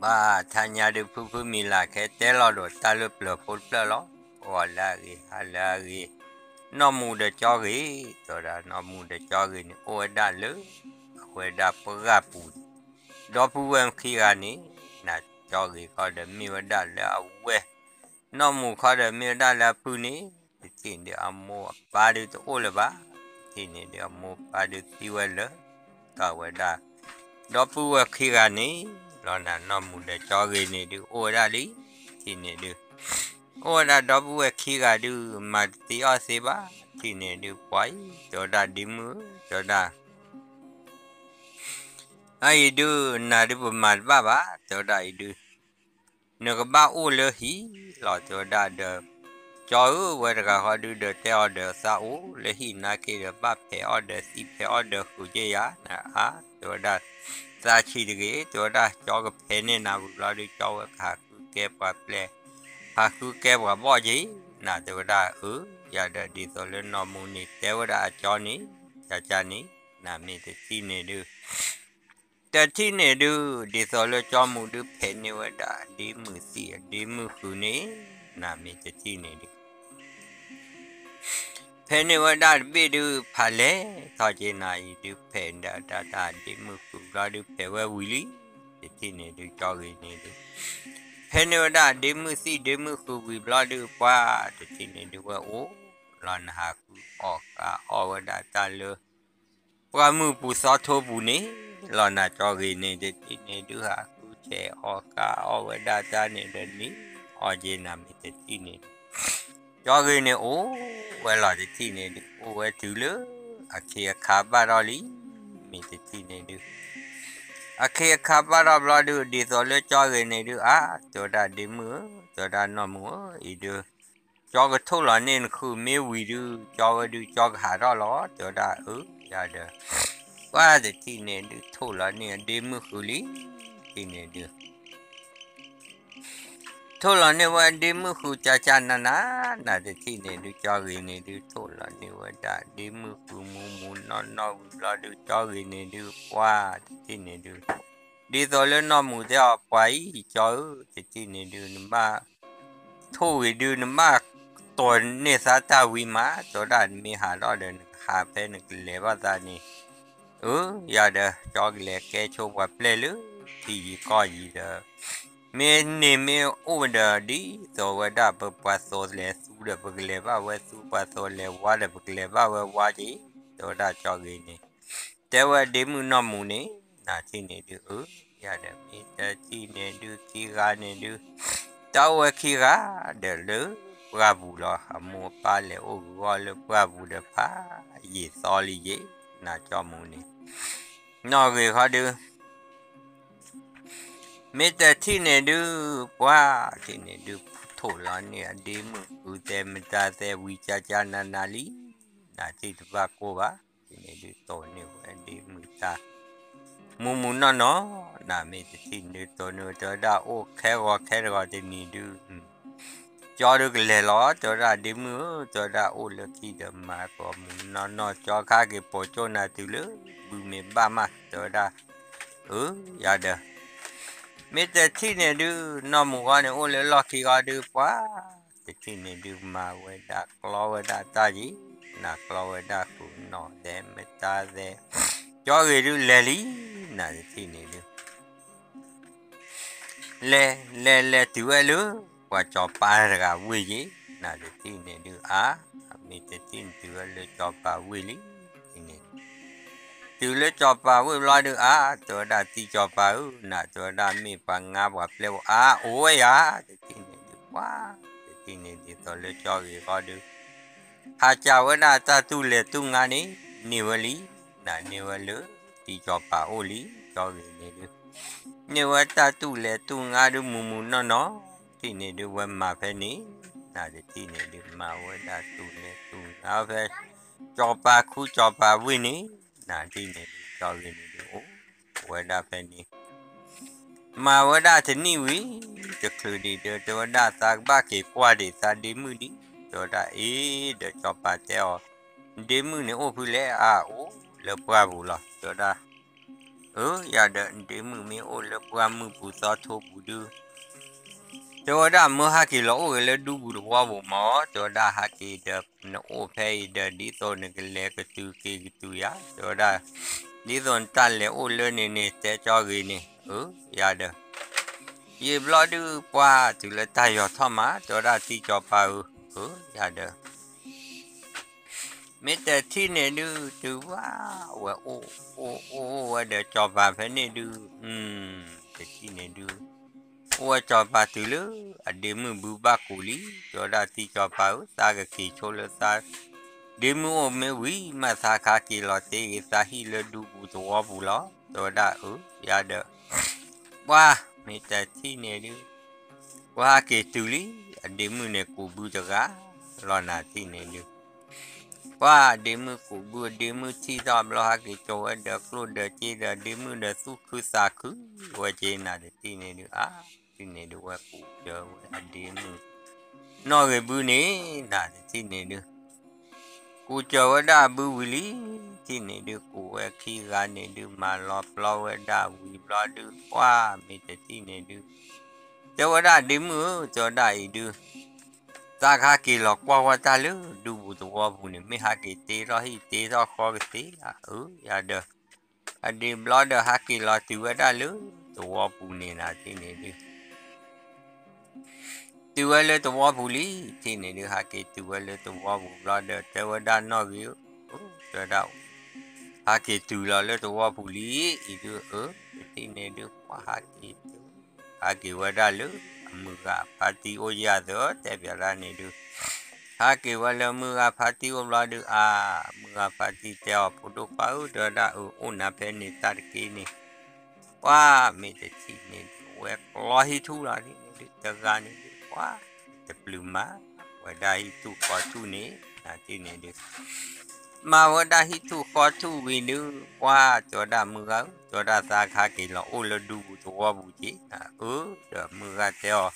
ဘၣ်ထါညါဒုး ဖုဖုမံၤလၢ်ခဲတဲလီၤဒီးတၢ်လၢပျၢၤဖိတဖျၢၣ်လီၤ. အိၣ်လၢအဂ့ၤ ဟါလၢအဂ့ၤ, နီၢ်မူဒီးကၠီဂ့ၤ, တဲဝဲဒၣ် နီၢ်မူဒီးကၠီဂ့ၤန့ၣ် အိၣ်ဝဲဒၣ်လၢ အဝဲဒၣ်ပှၢ်ပူၤ, ဒီပုၢ်ဝဲၢ်ခံဂၤန့ၣ် နကၠီဂ့ၤခီဒီးမ့ၢ်ဝဲဒၣ်လၢအဝဲၢ်, နီၢ်မူခီဒီးမ့ၢ်ဝဲဒၣ်လၢအပုၢ်န့ၣ်, တထံၣ်န့ၣ်ဒုးအမိၢ်အပၢ်ဒုးတအိၣ်လၢၤဘၣ်, တထံၣ်န့ၣ်ဒုးအမိၢ်အပၢ်ဒုးသံဝဲလၢ ကဝဲဒၣ် ဒီပုၢ်ဝဲၢ်ခံဂၤန့ၣ်, လီၤနၤနီၢ်မူဒီးကၠီဂ့ၤန့ၣ်ဒုး အိၣ်ဝဲဒၣ်လံ, တထံၣ်န့ၣ်ဒုး အိၣ်ဝဲဒၣ်ဒီပုၢ်ဝဲၢ်ခံဂၤဒုး မၤတသ့အီၣ်သ့ဘၣ်, တထံၣ်န့ၣ်ဒုး ပှၤအံၤ တဲဝဲဒၣ်ဒ့မုၣ်ဧၢ, တဲဝဲဒၣ် အအံၤဒုး နၤဒုးပမၤတဘၣ်ဘၣ်, တဲဝဲဒၣ်အံၤဒုး နကဘၣ်အိၣ်လၢဟံၣ်လီၤ တဲဝဲဒၣ်ဒီး ကၠီဧၢ ဝဲတဂၤဃီဒုးဒီးတဲအီၤဒီး သးအိၣ်လၢဟံၣ်နာ်က့ဒီး ဘၣ်ဖဲးအီၣ်ဒီးသံး ဖဲးအီၣ်ဒီးဃုာ်က့ယၤ နအါ တဲဝဲဒၣ် သးဆံးတဂ့ၤ တဲဝဲဒၣ် ကၠီကဖဲးန့ၢ်နၤဝံၤဘျီဒုး ကၠီဝဲကဟးဃုကဲပှၤပျဲၢ် ဟးဃုကဲပှၤဘီၣ်က့ၤ နတဲဝဲဒၣ် အၢ ယၤဒီးဒ်သိးလၢနီၢ်မူန့ၣ် တဲဝဲဒၣ်အကၠီန့ၣ် ကၠီကၠီန့ၣ် နမ့ၢ်တထံၣ်န့ၣ်ဒုး တထံၣ်န့ၣ်ဒုး ဒ်သိးလၢကၠီမူဒုးဖဲးန့ၢ်ဝဲဒၣ်အဒ့မုၣ်သံးအဒ့မုၣ်ဃုာ်န့ၣ် နမ့ၢ်တထံၣ်န့ၣ်ဒုး ဖဲးန့ၢ်ဝဲဒၣ်တဘ့ၣ်ဒုး ဖးလဲၢ်ထီၣ်က့ၤနၤအံၤဒုး ဖဲးဒၣ်တၢ်တၢ်အဒ့မုၣ်ဃုာ်ဘျီဒုး ဖဲးဝဲဝံၤလံ, တထံၣ်န့ၣ်ဒုး ကၠီဂ့ၤန့ၣ်ဒုး ဖဲးန့ၢ်ဝဲဒၣ်အဒ့မုၣ်သံးဒ့မုၣ်ဃုာ်ဝံၤဘျီဒုး ပှၤတထံၣ်န့ၣ်ဒုး ဝဲအိၣ်လီၤနဟးဃုအီၣ်ဃုအီၣ်ဝဲဒၣ်တၢ်လၢ ပှၢ်မုၢ်ပူၤသီထိပူၤန့ၣ် လီၤနၤကၠီဂ့ၤန့ၣ် တထံၣ်န့ၣ်ဒုး ဟးဃုဆဲးအီၣ်ဃုအီၣ်ဝဲဒၣ်တၢ်န့ၣ်ဒီးန့ၣ် အီၣ်က့ၤနၤမ့ၢ်တထံၣ်န့ၣ်ဒုး ကၠီဂ့ၤန့ၣ်အိၣ်ဝဲလီၤတထံၣ်န့ၣ်ဒုး အိၣ်ဝဲတုၤလၢ အခ့အခါဘၣ်ထီၣ်လံ, မ့ၢ်တထံၣ်န့ၣ်ဒုး အခ့အခါဘၣ်ထီၣ်ဘျီဒုး ဒ်သိးလၢကၠီဂ့ၤန့ၣ်ဒုး အါ တဲဝဲဒၣ်ဒ့မုၣ်ဧၢ တဲဝဲဒၣ်နီၢ်မူဧၢ အံၤဒုး ကၠီကထိၣ်လီၤန့ၢ်နဃုာ်မ့ၢ်ဝံၤဒုး ကၠီဝဲဒုး ကၠီကဟးထီၣ်လီၤ တဲဝဲဒၣ်အၢ ယၤဒီး ပှၤတထံၣ်န့ၣ်ဒုး ထိၣ်လီၤန့ၢ်အဒ့မုၣ်ဃုာ်လံ, တထံၣ်န့ၣ်ဒုး ထိၣ်လီၤန့ၢ်ဝဲအဒ့မုၣ်ဃုာ်ကၠၢ်ကၠၢ်နၤနၤ, နတထံၣ်န့ၣ်ဒုး ကၠီဂ့ၤန့ၣ်ဒုး ထိၣ်လီၤန့ၢ်ဝဲဒၣ်ဒ့မုၣ်ဃုာ်မူမူနီၢ်နီၢ်ဝံၤဘျီဒုး ကၠီဂ့ၤန့ၣ်ဒုး ပှၤတထံၣ်န့ၣ်ဒုး ဒ်သိးလၢနီၢ်မူတဲအီၤ ပှၤအံၤ ကၠီဧၢ တထံၣ်န့ၣ်ဒုး နဘၣ် ထိၣ်ဂ့ၤဒုး နဘၣ်တိၢ်န့ၢ်သးတၢ်ဝံၤမး တဲဝဲဒၣ် နမ့ၢ်ဟးထီၣ်ဒီး နကဟးဖဲနကလဲၤဘၣ်သးန့ၣ် အၢ ယၤဒီး ကၠီကလဲၤကဲဆိပှၤပျဲၢ်လၢ ထံယံၤကီၢ်ယံၤဒီး မ့ၢ်န့ၢ်မ့ၢ်အိၣ်ဒီး ဒ်သိးဝဲဒၣ်ပပှၤသိးလဲၤသူဒီး ပကလဲၤဘၣ်ဝဲသူ ပှၤသိးလဲၤဝါဒီး ပကလဲၤဘၣ်ဝဲဝါက့ၤ တဲဝဲဒၣ်ကၠီဂ့ၤန့ၣ် တဲဝဲဒ့မုၣ်နီၢ်မူန့ၣ် နတထံၣ်န့ၣ်ဒုး အၢ ယၤဒီးမ့ၢ်တထံၣ်န့ၣ်ဒုး ခံဂၤန့ၣ်ဒုး တၢ်အိၣ်ဝဲခံဂၤဒီးလၢပှၢ်ပူၤလီၤ အမိၢ်အပၢ်လဲၤအိၣ်ဂုၤဂီၢ်လၢပှၢ်ပူၤဒီးဖးယံာ်သီလံယ့ၣ် နကၠီမူန့ၣ် နီၢ်ဂ့ၤခီဒုး မ့ၢ်တထံၣ်န့ၣ်ဒုး ပှၤတထံၣ်န့ၣ်ဒုး ထိၣ်လီၤန့ၢ်အဒ့မုၣ်ဃုာ်သဲးမတၤသဲးဝံၤကၠၢ်ကၠၢ်နၤနၤလံ, နတထံၣ်တဘၣ်ကိၢ်ဘၣ်, တထံၣ်န့ၣ်ဒုးတိၢ်န့ၢ်ဝဲဒ့မုၣ်တၢ် မူးမူးနီၢ်နီၢ်, နမ့ၢ်တထံၣ်န့ၣ်ဒုးတိၢ်န့ၢ်ဝဲ တဲဝဲဒၣ်အိၣ်ခဲဂီၤခဲတဂီၤတနံၤဒုး ကၠီဒုးကလဲၤလီၤ တဲဝဲဒၣ်ဒ့မုၣ်ဧၢ, တဲဝဲဒၣ်အိၣ်လၢခံဒီးမၤကီးမူးနီၢ်နီၢ် ကၠီခါက့ၤပိာ်ကၠိနၤတုၤလၢ ဘုမ့ၢ်ဘၣ်မး တဲဝဲဒၣ်, အၢ ယၤဒီး မ့ၢ်တထံၣ်န့ၣ်ဒုး နီၢ်မူဂီၢ်န့ၣ်အိၣ်လၢလီၢ်ခံဂီၤဒုး ပှၤ တထံၣ်န့ၣ်ဒုးမၤဝဲဒၣ်ကျီဝဲဒၣ်တၢ်ယံၤ, နၤကျီဝဲဒၣ်ဃုာ်နီၢ်သဲးမတၤသဲး, ကၠီဂ့ၤဒုးလဲၤလံ, နၤတထံၣ်န့ၣ်ဒုး လဲၤ လဲၤ လဲၤတုၤဝဲလၢ ပှၤစီၤပၤတဂၤဝ့ၢ်ယ့ၣ်, နၤတထံၣ်န့ၣ်ဒုးအါ, မ့ၢ်တထံၣ်န့ၣ်တုၤဝဲလၢစီၤပၤဝ့ၢ်လံ, န့ၣ် တုၤလၢစီၤပၤဝ့ၢ်ဘျီဒုးအါ, တဲဝဲဒၣ်တံၤစီၤပၤဧၢ, နၤတဲဝဲဒၣ်မ့ၢ်ပှၤငါပှၤပျဲၢ်ဧါ, အိၣ်ဝဲယၤ, တထံၣ်န့ၣ်ဒုးပှၤ, တထံၣ်န့ၣ်ဒ်သိးလၢကၠီဂ့ၤဃီဒုး ဟးစံးဝဲဒၣ်တၢ်တူၢ်လဲၤတူၢ်ငါန့ၣ် န့ၢ်ဝဲလံ, နၤန့ၢ်ဝဲလၢ တံၤစီၤပၤအိၣ်လံ, ကၠီဂ့ၤန့ၣ်ဒုး န့ၢ်ဝဲတၢ်တူၢ်လဲၤတူၢ်ငါဒုးမူးမူးနီၢ်နီၢ်, တထံၣ်န့ၣ်ဒုးဝဲမၤဖဲန့ၣ်, နၤတထံၣ်န့ၣ်ဒုးမၤဝဲဒၣ်တူၢ်လဲၤတူၢ်ငါဖဲ စီၤပၤခူစီၤပၤဝ့ၢ်န့ၣ်, နၤတထံၣ်န့ၣ်ဒုး ကၠီဂ့ၤန့ၣ်ဒုးအိၣ်ဝဲဒၣ်ဖဲန့ၣ် မၤဝဲဒၣ်တနံၣ်ဝံၤ တချုးဒံးဒီး တဲဝဲဒၣ်သးကဘၣ်က့ၤကွၢ်ဒံးသးဒ့မုၣ်လံ, တဲဝဲဒၣ်အ့ၣ် ဒီးစီၤပၤတဲအီၤ, ဒ့မုၣ်န့ၣ်အိၣ်ဖုလဲၣ်, အအိၣ်လၢပှၢ်ပူၤလီၤ, တဲဝဲဒၣ် အၢ ယၤဒီး ဒ့မုၣ်မ့ၢ်အိၣ်လၢပှၢ်မုၢ်ပူၤသီထိပူၤဒုး တဲဝဲဒၣ် မၢဟးက့ၤလီၤအိၣ်ဂ့ၤလၢဒူပူၤသဝီပူၤမၢ်, တဲဝဲဒၣ် ဟးက့ၤဒီး နအိၣ်ဖဲအံၤဒီး ဒ်သိးနကလဲၤကတုၤက့ၤကတုၤယၤ, တဲဝဲဒၣ် ဒ်သိးနတၢ်လဲၤအိၣ်လၢန့ၣ်န့ၣ် တဲကၠီဂ့ၤန့ၣ်, အၢ ယၤဒီး ယံာ်ဘျီဒုးပှၢ်တုၤလၢတၢ်ယီၤထီၣ်မး, တဲဝဲဒၣ် တံကၠီၤပၤဧၢ, အၢ ယၤဒီး မ့ၢ်တထံၣ်န့ၣ်ဒုး တုၤဝဲ ဝဲအိၣ်အိၣ်အိၣ်ဝဲဒီးကၠီၤပၤဖဲန့ၣ်ဒုး, တထံၣ်န့ၣ်ဒုး အိၣ်ဝဲကၠီၤပၤတုၤလၢအဒ့မုၣ်ဘုဘၣ်ကူးလံ, တဲဝဲဒၣ် တံကၠီၤပၤဧၢ, သးကက့ၤဆိလၢသး ဒ့မုၣ်အိၣ်မ့ၢ်ဝံၤမး သးကဟးက့ၤလီၤတ့ၢ်ဂ့ၤသးဟံၣ်လၢဒူပူၤသဝီပူၤလီၤ, တဲဝဲဒၣ် အၢ ယၤဒီး ပှၢ်မ့ၢ်တထံၣ်န့ၣ်ဒုး ပှၢ်ဟးက့ၤတုၤလံ, အဒ့မုၣ်န့ၣ်ကူးဘုတဂၤလီၤ နၤတထံၣ်န့ၣ်ဒုး ပှၢ်ဒ့မုၣ်ကူးဘု အဒ့မုၣ်ထံၣ်ထီၣ်ဘျီ ဟးက့ၤကၠီၤဝဲဒီးကျိၣ်ဒီးစ့ဒီး ဒ့မုၣ်ဒီးသူၣ်ခုသးခုဝဲက့ၤ နၤတထံၣ်န့ၣ်ဒုး အါ တထံၣ်န့ၣ်ဒုး ဝဲကူးစၢၤဝဲအဒ့မုၣ် နီၣ်ဂ့ၤဘုန့ၣ် နၤတထံၣ်န့ၣ်ဒုး ကူးစၢၤဝဲဒၣ်ဘုဝံၤလံ, တထံၣ်န့ၣ်ဒုး ကူးဝဲခံဂၤန့ၣ်ဒုး မၤလီၤပျီဝဲဒၣ်ဝံၤဘျီဒုး ပှၢ်မ့ၢ်တထံၣ်န့ၣ်ဒုး တဲဝဲဒၣ်ဒ့မုၣ်ဧၢ, တဲဝဲဒၣ်အံၤဒုး သးကဟးက့ၤလီၤကွၢ်ဝဲတၢ်လၢဒူပူၤသဝီပူၤန့ၣ် မ့ၢ်ဟးက့ၤတ့ထီၣ်ဟံၣ်တ့ထီၣ်ဃီကသ့ဧါ, အၢ ယၤဒီး အဒ့ဘျီဒီးဟးက့ၤလီၤတုၤဝဲဒၣ်လၢသဝီပူၤန့ၣ် နၤတထံၣ်န့ၣ်ဒုး တုၤဝဲလၢသဝီပူၤလံ, တထံၣ်န့ၣ်ဒုး ဟးက့ၤတုၤဝဲလၢသဝီပူၤဘျီဒီး တဲဝဲဒၣ်နီၣ်ဂ့ၤဧၢ, တဲဝဲဒၣ် ဟးက့ၤတုၤလီၤလၢသဝီပူၤလံ, အံၤဒုး အၢ တထံၣ်န့ၣ်ဒုး ပှၢ်ဟးက့ၤတုၤ ဟးက့ၤဝဲဒၣ်လၢအမုၢ်ဂၤဖါတံၢ်အိၣ်ယၤသၢ တဲပၠးဒၣ်န့ၣ်ဒုး ဟးက့ၤဝဲလၢမုၢ်ဂၤဖါတံၢ်အိၣ်ဘျီဒုး အါ မုၢ်ဂၤဖါတံၢ်တဲအီၤ ဖိဒိၣ်ခွါဧၢ, တဲဝဲဒၣ် အၢ အိၣ်နၤဖဲန့ၣ်တၢ်တက့ၢ်န့ၣ် ပှၢ်မ့ၢ်တထံၣ်န့ၣ်ဒုး ဝဲကျီဟံၣ်ထူၣ်လီၤဒ်န့ၣ်ဒုး တဂၤန့ၣ်ဒုး ပှၢ်တပျုာ်မး ဝဲဒၣ်ဟံၣ်ထူၣ်ဃီထူၣ်န့ၣ် နၤတထံၣ်န့ၣ်ဒုး မၤဝဲဒၣ်ဟံၣ်ထူၣ်ဃီထူၣ်ဝံၤဒုး ပှၢ်တဲဝဲဒၣ်မုၢ်ဂၤဧၢ, တဲဝဲဒၣ်သးကဟးက့ၤလီၤအိၣ်လၢဒူပူၤသဝီပူၤက့ၤ, အၢ ဒီးမုၢ်ဂၤတဲအီၤ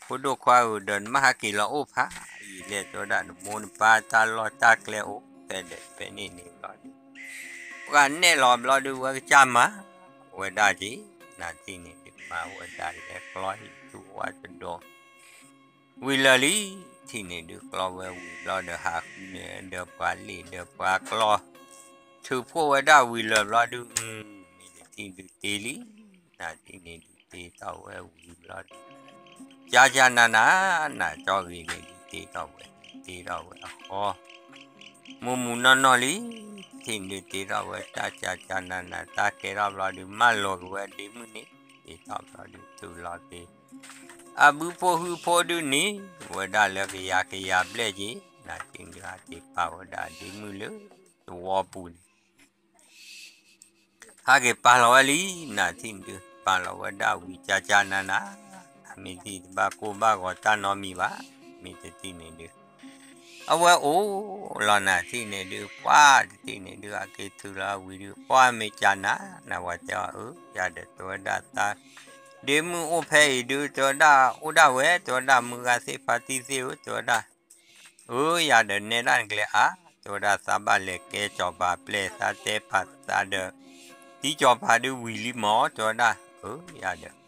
ဖိဒိၣ်ခွါဧၢ, ဒီးနမ့ၢ်ဟးက့ၤလီၤအိၣ်ဖးယံာ်လဲၣ်, တဲဝဲဒၣ်နမိၢ်နပၢ်တၢ်လီၢ်တၢ်ကျဲအိၣ်ဖဲဒီးဖဲန့ၣ်န့ၣ်ဘျီဒုး ပှၤနဲၣ်လီၤဘျီဒုး ဝဲကစၢ်မၤဝဲဒၣ်က့ၤ, နၤတထံၣ်န့ၣ်ဒုး မၤဝဲဒၣ်လဲၤကျီဟံၣ်ထူၣ်ဝဲတဒီး ဝံၤလၢာ်လံ, တထံၣ်န့ၣ်ဒုး ကျီဝဲဝံၤဘျီဒီး ဟးဃုန့ၢ်ဒီးပှၤလ့ၣ်ဒီးပှၤကျီ ထုးဖှိၣ်ဝဲဒၣ်ဝံၤလၢာ်ဘျီဒုး မ့ၢ်တထံၣ်ဒုးတ့လံ, နၤတထံၣ်န့ၣ်ဒုးတ့ထီၣ်ဝဲဝံၤဘျီဒုး ကကနန နၤကၠီဂ့ၤန့ၣ်ဒုးတ့ထီၣ်ဝဲ, တ့ထီၣ်ဝဲအဃီ မုၢ်မုၢ်နီၢ်နီၢ်လံ, တထံၣ်န့ၣ်ဒုးတ့ထီၣ်ဝဲတၢ်ကကနန တၢ်ကဲထီၣ်ဘျီဒုး မၢလီၤက့ၤဝဲဒ့မုၣ်န့ၣ် တ့ထီၣ်ဘျီဒုး တုၤလီၤက့ၤ အဘုဖိဟုဖိဒုးန့ၣ် ဝဲဒၣ်လၢကယၤကယၤဘျဲၣ်က့ၤ, နၤတထံၣ်န့ၣ်ဒုးဟးက့ၤပာ်ဝဲဒၣ်ဒ့မုၣ်လၢသဝီပူၤန့ၣ် ဟးက့ၤပာ်လီၤဝဲလံ, နၤတထံၣ်န့ၣ်ဒုး ပာ်လီၤဝဲဒၣ်ဝံၤကကနန မ့ၢ်တထံၣ်တဘၣ်ကိၢ်ဘၣ်ဂီၤတၢ်နီတမံၤဘၣ်, မ့ၢ်တထံၣ်န့ၣ်ဒုး အဝဲအိၣ်လီၤ နၤတထံၣ်န့ၣ်ဒုး ပှၢ်တထံၣ်န့ၣ်ဒုး ဟးက့ၤထုးလီၤဝံၤဒုး ပှၢ်မ့ၢ်ကန နၤဝဲတဲအီၤ အၢ ယၤဒီးတဲဝဲဒၣ်သး ဒ့မုၣ်အိၣ်ဖဲအံၤဒုး တဲဝဲဒၣ်အိၣ်ဒၣ်ဝဲ တဲဝဲဒၣ်မုၢ်ဂၤသ့ၣ်ဖါတံၢ်သ့ၣ်ဧၢ တဲဝဲဒၣ် အၢ ယၤဒီးနဲဒၣ်နကျဲအါ, တဲဝဲဒၣ်သးဘၣ်လဲၤကဲစီၤပၤပျဲၢ် သးတဲပာ်သးဒီး တံကၠီၤပၤဒုးဝံၤလံမၢ် တဲဝဲဒၣ် အၢ ယၤဒီး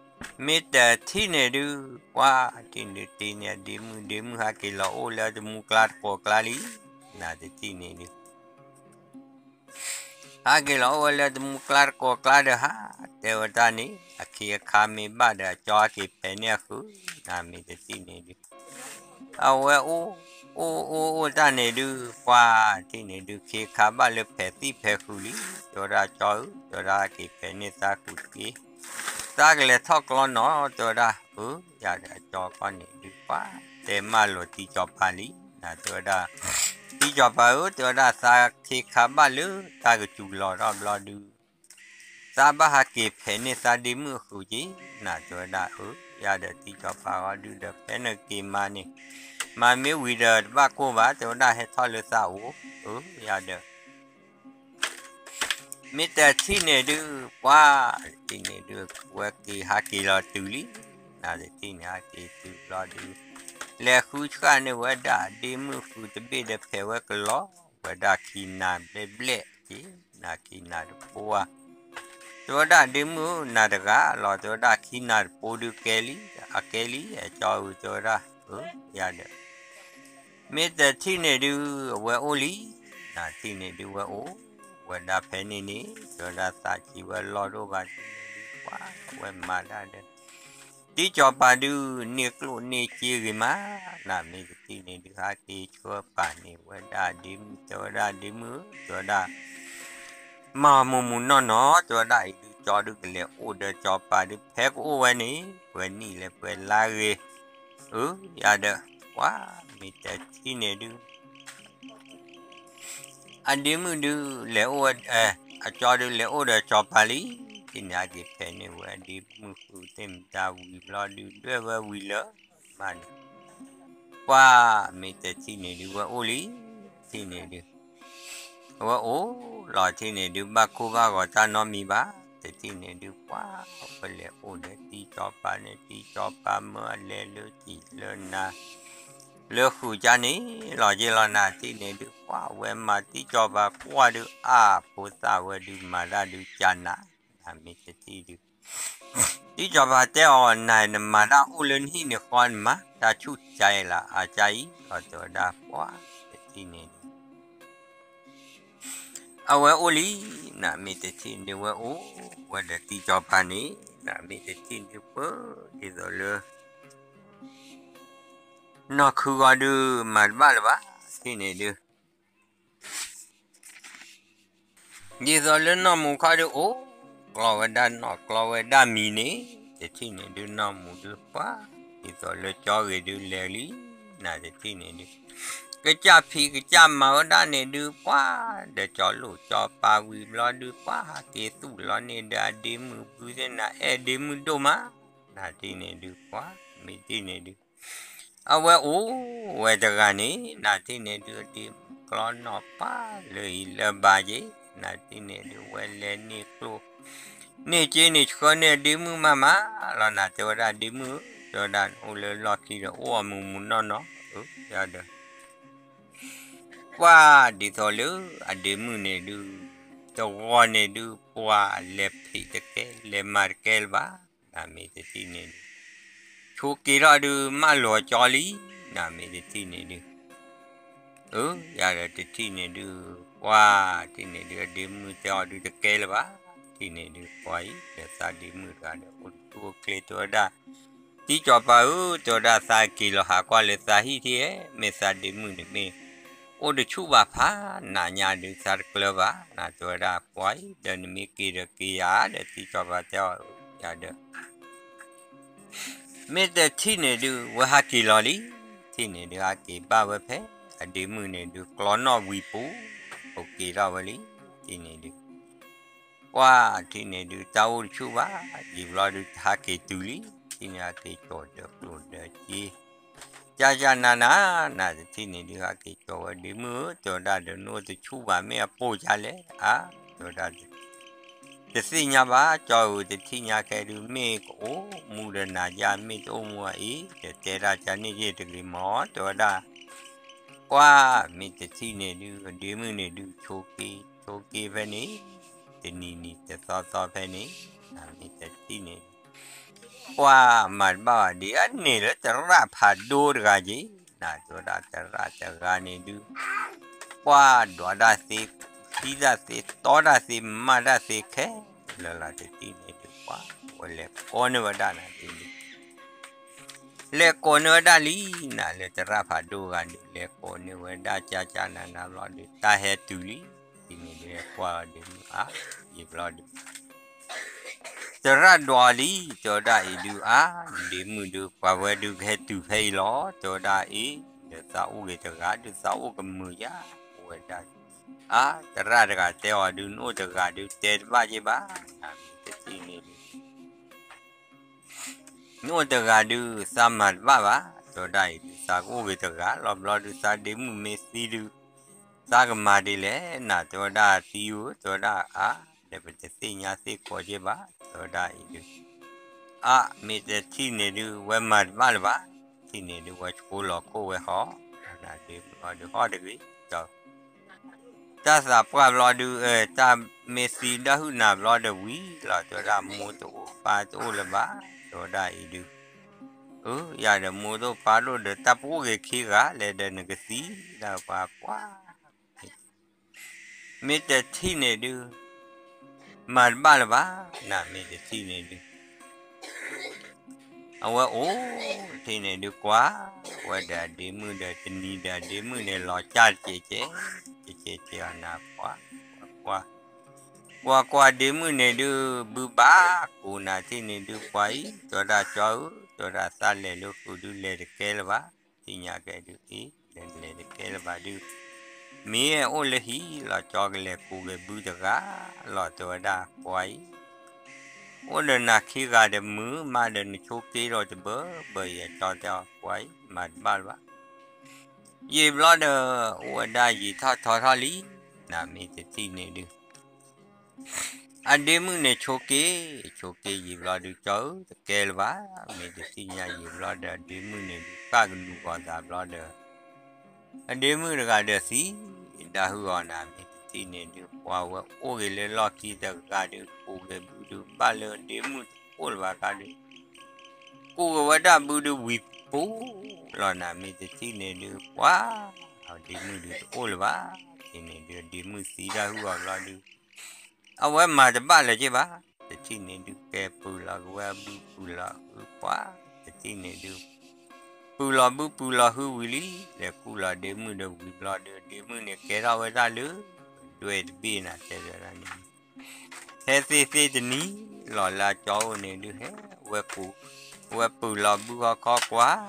မ့ၢ်တထံၣ်န့ၣ်ဒုး ပှၢ်တထံၣ်န့ၣ်ဒုးတ့န့ၢ်အဒ့မုၣ်, ဒ့မုၣ်ဟးက့ၤလီၤအိၣ်လၢတမူကျါတကိးကျါလံ, နၤတထံၣ်န့ၣ်ဒုး ဟးက့ၤလီၤအိၣ်ဝဲလၢတမူကျါတကိးကျါဒီး ဟးတဲဝဲတၢ်န့ၣ် အခ့အခါမ့ၢ်ဘၣ်ဒီး အကၠီဟဲက့ၤဖဲးန့ၢ်အဃုာ်, နၤမ့ၢ်တထံၣ်န့ၣ်ဒုး အဝဲအိၣ် အိၣ်အိၣ်အိၣ်တၢ်န့ၣ်ဒုး ပှၢ်တထံၣ်န့ၣ်ဒုး ခ့ခါဘၣ်လၢဖဲးသံၣ်ဖဲးဃုာ်လံ, တဲဝဲဒၣ်ကၠီဧၢ, တဲဝဲဒၣ်ဟဲက့ၤဖဲးန့ၢ်သးဃုာ်တက့ၢ်, သးကလဲၤထီၣ်ကျီနီၤ, တဲဝဲဒၣ် အၢ ယၤဒီးအကၠီခီန့ၣ်ဒုး ပှၢ်တဲမၢလီၤတံကၠီၤပၤလံ, နၤတဲဝဲဒၣ် တံကၠီၤပၤဧၢ, တဲဝဲဒၣ် သးခ့ခါဘၣ်လၢတၢ်ကစူၤလီၤထီၣ်ဘျီဒုး သးဘၣ်ဟးက့ၤဖဲးန့ၢ်သးဒ့မုၣ်အဃုာ်က့ၤ, နၤတဲဝဲဒၣ် အၢ ယၤဒီးတံကၠီၤပၤဃီဒုးဒီး ဖဲနက့ၤမၤန့ၣ် မၤမ့ၢ်ဝံၤဒီးတဘၣ်ကိၢ်ဘၣ်, တဲဝဲဒၣ်ဟဲထီၣ်လၢသးအိၣ်, အၢ ယၤဒီး မ့ၢ်တထံၣ်န့ၣ်ဒုး ပှၢ်တထံၣ်န့ၣ်ဒုး ဝဲက့ၤဟးက့ၤလီၤတုၤလံ, နၤတထံၣ်န့ၣ် ဟးက့ၤတုၤဘျီဒုး လဲၤဃုဆှၣ်န့ၢ်ဝဲဒၣ်ဒ့မုၣ်ဃုာ်တဘ့ၣ်ဒီး ဖဲးဝဲကလီၤဝဲဒၣ်ခံနၤဘျဲၣ်ဘျဲၣ် အက့ၤနၤခံနၤတပိဧါ, တဲဝဲဒၣ်ဒ့မုၣ်ဧၢ နၤတဂၤလီၤ တဲဝဲဒၣ်ခံနၤတပိဒုးကဲလံ, အကဲလံ အကၠီဧၢ တဲဝဲဒၣ်, အၢ ယၤဒီး မ့ၢ်တထံၣ်န့ၣ်ဒုး အဝဲအိၣ်လံ, နၤထံၣ်န့ၣ်ဒုးဝဲအိၣ်ဝဲဒၣ်ဖဲန့ၣ်န့ၣ် တဲဝဲဒၣ်သးကံဝဲလီၢ်ဒိၣ်ဘၣ်ထံၣ်န့ၣ်ဒုး ပှၤဝဲမၤတၢ်ဒီး တံၢ်ကၠီၤပၤဒုး န့ၢ်ကျိၣ်န့ၢ်စ့ဂ့ၤမး, နၤမ့ၢ်တထံၣ်န့ၣ်ဒုး ဟဲက့ၤဆှၢပာ်န့ၢ်ဝဲဒၣ်ဒ့မုၣ် တဲဝဲဒၣ်ဒ့မုၣ်ဧၢ တဲဝဲဒၣ် မၤမူးမူးနီၢ်နီၢ် တဲဝဲဒၣ်အံၤဒုး ကၠီဒုးကလဲၤအိၣ်ဒီးကၠီၤပၤဒုး ဖဲကအိၣ်ဝဲန့ၣ် ပှဲၤနံၣ်လဲၣ်ပှဲၤလါဂ့ၤ, အၢ ယၤဒီး ပှၤမ့ၢ်တထံၣ်န့ၣ်ဒုး အဒ့မုၣ်ဒုးလဲၤအိၣ်ဝဲ, အကၠီဒုးလဲၤအိၣ်ဒီးကၠီၤပၤလံ, ထံၣ်န့ၣ်အက့ၤဖဲန့ၣ်ဝဲအဒ့မုၣ်ဃုသ့ၣ်မတၤဝံၤဘျီဒုး ဒွဲၣ်ဝဲဝံၤလၢမးန့ၣ်, ပှၤမ့ၢ်တထံၣ်န့ၣ်ဒုးဝဲအိၣ်လံ, ထံၣ်န့ၣ်ဒုး အဝဲအိၣ်လီၤထံၣ်န့ၣ်ဒုး ဘၣ်ခိၣ်ဘၣ်ဂီၤတၢ်နီတမံၤဘၣ်, တထံၣ်န့ၣ်ဒုး ပှၤဝဲလဲၤအိၣ်ဒီးတံၢ်ကၠီၤပၤန့ၣ် တံၢ်ကၠီၤပၤမၢအလဲၤလၢကံၣ်လၢနၤ လၢဃုာ်ကၢ်န့ၣ်လီၤက့ၤလီၤ နၤထံၣ်န့ၣ်ဒုး ပှၤဝဲမၤတံၢ်ကၠီၤပၤကွၢ်ဒုး အါဖိသၣ်ဝဲဒုးမၤတၢ်ဒုးကၢ်နၤ, နၤမ့ၢ်တထံၣ်ဒုး တံၢ်ကၠီၤပၤတဲအီၤ နၤနမၤတၢ်အိၣ်လၢနဟံၣ်န့ၣ်ဃီ နမၤတၢ်ဆူၣ်ကၢ်အံၤလၢအကၢ်အံၤ လီၤတဲဝဲဒၣ် ပှၤတထံၣ်န့ၣ်ဒုး အဝဲအိၣ်လံ, နၤမ့ၢ်တထံၣ်န့ၣ်ဒုးဝဲအိၣ်ဝဲဒီးတံၢ်ကၠီၤပၤန့ၣ်, နၤမ့ၢ်တထံၣ်န့ၣ်ဒုး ပၢဒ်သိးလၢ နီၢ်ခုဂီၤဒုးမၤတဘၣ်လၢၤဘၣ်, ထံၣ်န့ၣ်ဒုး ဒ်သိးလၢနီၢ်မူခီဒုးအိၣ် ကျီဝဲဒၣ်နီၢ်ကျီဝဲဒၣ်မံၤန့ၣ်, တထံၣ်န့ၣ်ဒုးနီၢ်မူဒုးပှၤ, ဒ်သိးလၢကၠီဂ့ၤဒုးလဲၤလံ, နၤတထံၣ်န့ၣ်ဒုး ကစၢ်ဖံးကစၢ်မၤဝဲဒၣ်န့ၣ်ဒုးပှၤ, ဒီးကၠီၤလိာ်ကၠီၤပၤဝံၤဘျီဒုးပှၤ ဟးက့ၤသူၣ်လီၤန့ၢ်ဒီးအဒ့မုၣ်ဘုသ့ၣ် နၤအဲၣ်ဒ့မုၣ်ဒိၣ်မး, နၤထံၣ်န့ၣ်ဒုးပှၤ, မ့ၢ်တထံၣ်န့ၣ်ဒုး အဝဲအိၣ်ဝဲတဂၤန့ၣ်, နၤထံၣ်န့ၣ်ဒုးအဒ့မုၣ်ကျီနီၢ်ပၢ်လၢအံၤလၢဘၣ်က့ၤ, နၤထံၣ်န့ၣ်ဒုးဝဲလဲၤန့ၢ်ကျိၣ် န့ၢ်စ့န့ၢ်ဆှၢန့ၢ်အဒ့မုၣ်မးမးလီၤ, နၤတဲဝဲဒၣ်ဒ့မုၣ်ဧၢ, တဲဝဲဒၣ်နအိၣ်လၢလီၢ်ခံဒီးအိၣ်အမူးမူးနီၢ်နီၢ်, အၢ ယၤဒီး ပှၤဒ်သိးလၢအဒ့မုၣ်န့ၣ်ဒုး တဂီၤန့ၣ်ဒုး ပှၤလဲၤဖံးတကဲ လဲၤမၤတကဲလၢၤဘၣ်, နၤမ့ၢ်တထံၣ်န့ၣ်ဒုး ဆိးက့ၤထီၣ်ဒုးမၢလီၤကၠီလံ, နၤမ့ၢ်တထံၣ်န့ၣ်ဒုး အၢ ယၤဒီးတထံၣ်န့ၣ်ဒုး ပှၤထံၣ်န့ၣ်ဒုး အဒ့မုၣ်တဲအီၤဒုးတကဲလၢၤဘၣ်, ထံၣ်န့ၣ်ဒုး ပှၤအံၤ ဒီးသးဒ့မုၣ်တဂၤဒီးအိၣ်တဆူၣ်အိၣ်ချ့ တဲဝဲဒၣ် တံၢ်ကၠီၤပၤဧၢ, တဲဝဲဒၣ်သးက့ၤလီၤဟးကွၢ်လၢသးဟံၣ်ထံဧါ, မ့ၢ်သးဒ့မုၣ်န့ၣ်မ့ၢ် အိၣ်တဆူၣ်ဘၣ်ဖးနးညါဒုး သးတကျၢၤဘၣ်, နၤတဲဝဲဒၣ်ပှၤအံၤ ဒီးနမ့ၢ်က့ၤဒီးက့ၤယၤ ဒီးတံၢ်ကၠီၤပၤတဲအီၤ ယၤဒီး မ့ၢ်တထံၣ်န့ၣ်ဒုး ဝဲဟးက့ၤလီၤလံ, ထံၣ်န့ၣ်ဒုးဟးက့ၤဘၣ်ဝဲဖဲ အဒ့မုၣ်န့ၣ်ဒုး ကျီနီၣ်ဝံၤပူၤ အိၣ်က့ၤထီၣ်ဝဲလံ, ထံၣ်န့ၣ်ဒုး ပှၤထံၣ်န့ၣ်ဒုး တၢ်အိၣ်တဆူၣ်ဘၣ်, ယံာ်ဘျီဒုးတဟးက့ၤတုၤလံ, ထံၣ်န့ၣ်ဟးက့ၤကၠီၤဒီးကျိၣ်ဒီးစ့ ကၢ်ကၢ်နးနး, နၤတထံၣ်န့ၣ်ဒုးဟးက့ၤကၠီၤဝဲဒ့မုၣ်ဧၢ, တဲဝဲဒၣ်ဒီးနအိၣ်တဆူၣ်ဘၣ် မ့ၢ်အပိာ်ကၢ်လဲၣ်, အါ, တဲဝဲဒၣ် တသ့ၣ်ညါဘၣ်, ကၠီဧၢ တထံၣ်ညါခဲဒုး မ့ၢ်ကအိၣ်မူဒီးနၤယါ မ့ၢ်တအိၣ်မူအံၤ တတဲဒၣ်ကန့ၣ်ယ့ၢ်တဂ့ၤမး တဲဝဲဒၣ်, ပှၤမ့ၢ်တထံၣ်န့ၣ်ဒုး ဒ့မုၣ်န့ၣ်ဒုး ဆိးက့ ဆိးက့ဖဲန့ၣ်, တနံၤနံၤတသီသီဖဲန့ၣ်, နၤမ့ၢ်တထံၣ်န့ၣ် ပှၤမၤတဘၣ်ဘၣ်ဒ်အန့ၣ်လၢသရၣ်ဖးဒိၣ်တဂၤက့ၤ, နၤတဲဝဲဒၣ်သရၣ်တဂၤန့ၣ်ဒုး ပှၤဒွးတၢ်သ့, သံတၢ်သ့, တီတၢ်သ့, မၤတၢ်သ့ခဲလၢာ်လီၤ, တထံၣ်န့ၣ်ဒုး ပှၤဝဲလဲၤကိးန့ၢ်ဝဲဒၣ်နၤဒ်န့ၣ် လဲၤကိးန့ၢ်ဝဲဒၣ်လံ, နၤလၢသရၣ်ဖးဒိၣ်ဂၤဒုး လဲၤကိးန့ၢ်ဝဲဒၣ်ကၢ်ကၢ်နးနးဘျီဒုး တၢ်ဟဲတုၤလံ, ဒ်န့ၣ်ဒုးဟဲကွၢ်အီၤဒ့မုၣ်အါ, ယံာ်ဘျီဒုး သရၣ်ဒွးလံ, တဲဝဲဒၣ်အံၤဒုးအါ, ဒ့မုၣ်ဒုး ပှၤဝဲဒုးကဟဲတုၤဖဲအံၤလီၤ, တဲဝဲဒၣ်အံၤ, ဒီးသးအိၣ်ဂ့ၤတဂၤဒုး သးအိၣ်ကမုာ်ယါ, အိၣ်ဝဲဒၣ်, အါ, သရၣ်တဂၤတဲအီၤဒုး နအိၣ်တဂၤဒုး တဲတဘၣ်က့ၤဘၣ်, နၤမ့ၢ်တထံၣ်န့ၣ်ဒုး နအိၣ်တဂၤဒုး သးမၤတဘၣ်ဘၣ်, တဲဝဲဒၣ်အံၤဒုး သးကအိၣ်ဂ့ၤတဂၤလီၤ, ဘျီဒုး သးဒ့မုၣ်မ့ၢ်သံဒုး သးကမၤဒ်လဲၣ်, နၤတဲဝဲဒၣ်သံဧၢ, တဲဝဲဒၣ်အါ, ဒီးပတသ့ၣ်ညါသ့ၣ်ကီးက့ၤဘၣ်, တဲဝဲဒၣ်အံၤဒုး, အါ, မ့ၢ်တထံၣ်န့ၣ်ဒုး ဝဲမၤတဘၣ်လၢၤဘၣ်, ထံၣ်န့ၣ်ဒုး ဝဲဆိလီၤခိၣ်ဝဲဟီ, နၤဒ့မုၣ်အီၤဒုးဟီၣ်တဂ့ၤ, ဒီး တၢ်သးပှၢ်ဘျီဒုး တၢ်မ့ၢ်သံဒၣ်ဟုၣ်နၤဘျီဒီးဝံၤလီၤ တဲဝဲဒၣ်မိၢ်တအိၣ်ပၢ်တအိၣ်လၢၤဘၣ် တဲဝဲဒၣ်အံၤဒုး, အၢ ယၤဒီးမိၢ်တအိၣ်ပၢ်တအိၣ်ဒီး တၢ်ပအိၣ်က့ၤခံဂၤလဲၣ်ဒီးနကသံဒၣ်ပှၤပှၢ် မ့ၢ်တထံၣ်န့ၣ်ဒုး မၤတဘၣ်လၢၤဘၣ်, နမ့ၢ်တထံၣ်န့ၣ်ဒုး အဝဲအိၣ်တထံၣ်န့ၣ်ဒုး ကွၢ်ဝဲဒီးအဒ့မုၣ်ဒီး တနံၤဒီးအဒ့မုၣ်န့ၣ် လီၤကၢ်တကဲးကဲး, တကဲးကဲးအီၤနၤ ကွၢ်, ကွၢ်, ကွၢ်ကွၢ်ဒ့မုၣ်န့ၣ်ဒုး ဘုဘၣ်ကိးနၤထံၣ်န့ၣ်ဒုး ပှၤအံၤ တဲဝဲဒၣ်ကၠီဧၢ, တဲဝဲဒၣ်သးလဲၤလၢဃုာ်ဒုး လဲၤတကဲလၢၤဘၣ်, သ့ၣ်ညါကဲဒုး အ့ လဲၤလဲၤတကဲလၢၤဘၣ်ဒုး မ့ၢ်အိၣ်လၢဟံၣ်လီၤ ကၠီကလဲၤကိးက့ၤဘုတဂၤလီၤ တဲဝဲဒၣ် ပှၤအံၤ အိၣ်ဒီးနၤခံဂၤဒီး မုာ်မးဒီးနဆိးက့ဒီးတဘၢဘၢအံၤ ကၠီတဲအီၤ ပှၤအံၤ မၤတဘၣ်လၢၤဘၣ်, ယံာ်ဘျီဒီး အိၣ်ဝဲဒၣ်ယံာ်ထီၣ်ထီထီၣ်လံ, နမ့ၢ်တထံၣ်န့ၣ်ဒုး အဒ့မုၣ်န့ၣ်ဆိးက့, ဆိးက့ယံာ်ဘျီဒုး ကၠီဧၢ တကဲလၢၤဘၣ်, မ့ၢ်တထံၣ်ညါယံာ်ဘျီဒီး အဒ့မုၣ်န့ၣ်ဒုး ဃၣ်ကလူၤဂီၤသးဘျီဒီး အဒ့မုၣ်တဂၤဒီးသံဒၣ်ဟုၣ်အီၤနၤ မ့ၢ်တထံၣ်န့ၣ်ဒုး ပှၤဝဲအိၣ်က့ၤလၢလီၢ်ခံတဂၤဒီး ကိးက့ၤဘုဒုး ဘၣ်လၢအဒ့မုၣ်တအိၣ်လၢၤဘၣ်ခါဒီး ကိးက့ၤဝဲဒၣ်ဘုဒုးဝံၤပူၤလီၤနၤ မ့ၢ်တထံၣ်န့ၣ်ဒုး ပှၤ အဒ့မုၣ်ဒုးတအိၣ်လၢၤဘၣ်, တထံၣ်န့ၣ်ဒုး အဒ့မုၣ်သံဒၣ်ဟုၣ်အီၤဘျီဒုး အဝဲမၤတဘၣ်လၢၤက့ဘၣ်, တထံၣ်န့ၣ်ဒုး ကဲပုၢ်လီၤက့ၤဝဲဘု ပုၢ်လီၤဟုၣ်ပှၤ, တထံၣ်န့ၣ်ဒုး ပုၢ်လီၤဘု ပုၢ်လီၤဟုၣ်ဝံၤလံ, လဲၤကူၣ်လီၤဒ့မုၣ်ဒီးဝံၤဘျီဒီး ဒ့မုၣ်န့ၣ်ကဲထီၣ်ဝဲဒၣ်လၢ ဒွဲၣ်တဘ့ၣ်နၤ တဲဝဲဒၣ်န့ၣ် ဟဲသ့သ့တနံၤလီၤလၢအကၠီအိၣ်န့ၣ်ဒုး ဟဲဝဲပူၤ, ဝဲပုၢ်လီၤဘုဟီၣ်ခီကွၢ်,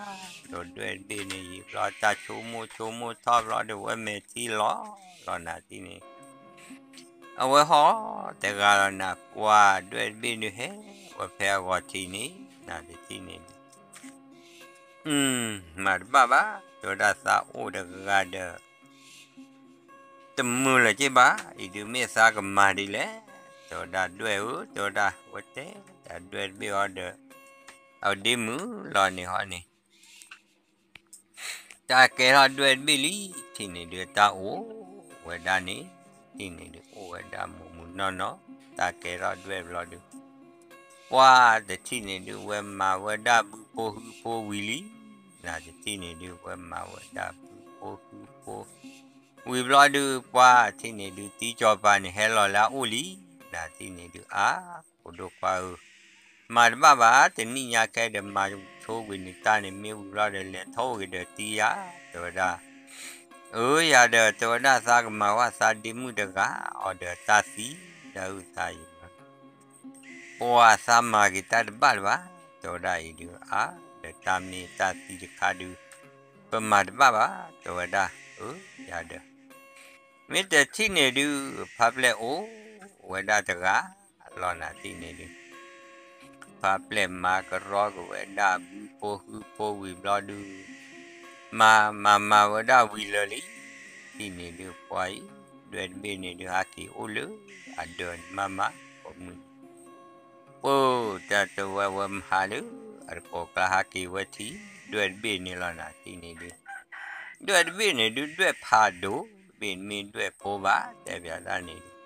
ဒီးဒွဲၣ်တဘ့ၣ်န့ၣ် ယံာ်ဘျီတၢ်ဆိကမိၣ်ဆိကမိၣ်ထီၣ်ဘျီဒီး ဝဲမဲာ်ထံလီၤလီၤနၤထံၣ်န့ၣ် အဝဲဟီၣ်တဂၤလီၤနၤ ပှၤဒွဲၣ်တဘ့ၣ်ဒုးဟဲဝဲဖဲအဂီၤထံးန့ၣ် နၤတထံၣ်န့ၣ်ဒုး မၤတဘၣ်ဘၣ်, တဲဝဲဒၣ်သးအိၣ်တဂၤဒီး တမုာ်လၢၤက့ဘၣ်, အံၤဒုးမ့ၢ်သးကမၤဒ်လဲၣ်, တဲဝဲဒၣ်ဒွဲၣ်ဧၢ, တဲဝဲဒၣ်ဝဲတဲ တၢ်ဒွဲၣ်တဘ့ၣ်ဟီဒီး အဒ့မုၣ်လီၤန့ၣ်ဟီန့ၣ် တၢ်ကဲထီၣ်ဒွဲၣ်တဘ့ၣ်လံ, ထံၣ်န့ၣ်ဒုးတၢ်အိၣ်ဝဲဒၣ်န့ၣ်, ထံၣ်န့ၣ်ဒုးအိၣ်ဝဲဒၣ်မုၢ်မုၢ်နီၢ်နီၢ်, တၢ်ကဲထီၣ်ဒွဲၣ်ဘျီဒုး ပှၤတထံၣ်န့ၣ်ဒုး ဝဲမၤဝဲဒၣ်ဘုဖိဟုဖိဝံၤလံ, နၤတထံၣ်န့ၣ်ဒုး ဝဲမၤဝဲဒၣ်ဘုဖိဟုဖိ ဝံၤဘျီဒုး ပှၤထံၣ်န့ၣ်ဒုး သံစီၤပၤန့ၣ်ဟဲလီၤလၢအအိၣ်လံ, နၤထံၣ်န့ၣ်ဒုး အါ ဖိဒိၣ်ခွါဧၢ, မၤတဘၣ်ဘၣ်, တနံၣ်ညါခဲဒီး မၤဆိဝံၤန့ၣ်တၢ်န့ၣ် မ့ၢ်ဝံၤဘျီဒီး လဲၤထီၣ်အိၣ်က့ၤဒီးသံယၤ, တဲဝဲဒၣ် အၢ ယၤဒီး တဲဝဲဒၣ်သးကမၤဝဲသးဒ့မုၣ်တဂၤအီၤဒီးတၢ်သံ, ဒ်အုၣ်သးယံၤ ပှၤသးမၤက့ၤတၢ်တဘၣ်လၢၤဘၣ်, တဲဝဲဒၣ်အံၤဒုး အါ ဒီးတၢ်မ့ၢ်တၢ်သံတခါဒုး ပမၤတဘၣ်ဘၣ်, တဲဝဲဒၣ် အၢ ယၤဒီး မ့ၢ်တထံၣ်န့ၣ်ဒုး ဖါပျဲၢ်အိၣ်ဝဲဒၣ်တဂၤလီၤနၤထံၣ်န့ၣ်ဒုး ဖါပျဲၢ်မၤကရီက့ၤဝဲဒၣ်ဘုဖိဟုဖိဝံၤဘျီဒုး မၤမၤမၤဝဲဒၣ်ဝံၤလၢာ်လံ, ထံၣ်န့ၣ်ဒုးပှၤအံၤ ဒွဲၣ်တဘ့ၣ်န့ၣ်ဒုးဟးက့ၤအိၣ်လၢအဒၢးန့ၣ်မးမး ကိးမုၢ်နံၤ ပၢ်တၢ်တဲဝဲဝဲမဟါလၢ အတကိးကျါဟးက့ၤဝဲထံၣ် ဒွဲၣ်တဘ့ၣ်န့ၣ်လီၤနၤထံၣ်န့ၣ်ဒုး ဒွဲၣ်တဘ့ၣ်န့ၣ်ဒုး ဒွဲၣ်ဖးဒိၣ်တဘ့ၣ် မ့ၢ်ဒွဲၣ်ဖိဘၣ် တဲပၠးတၢ်န့ၣ်ဒုး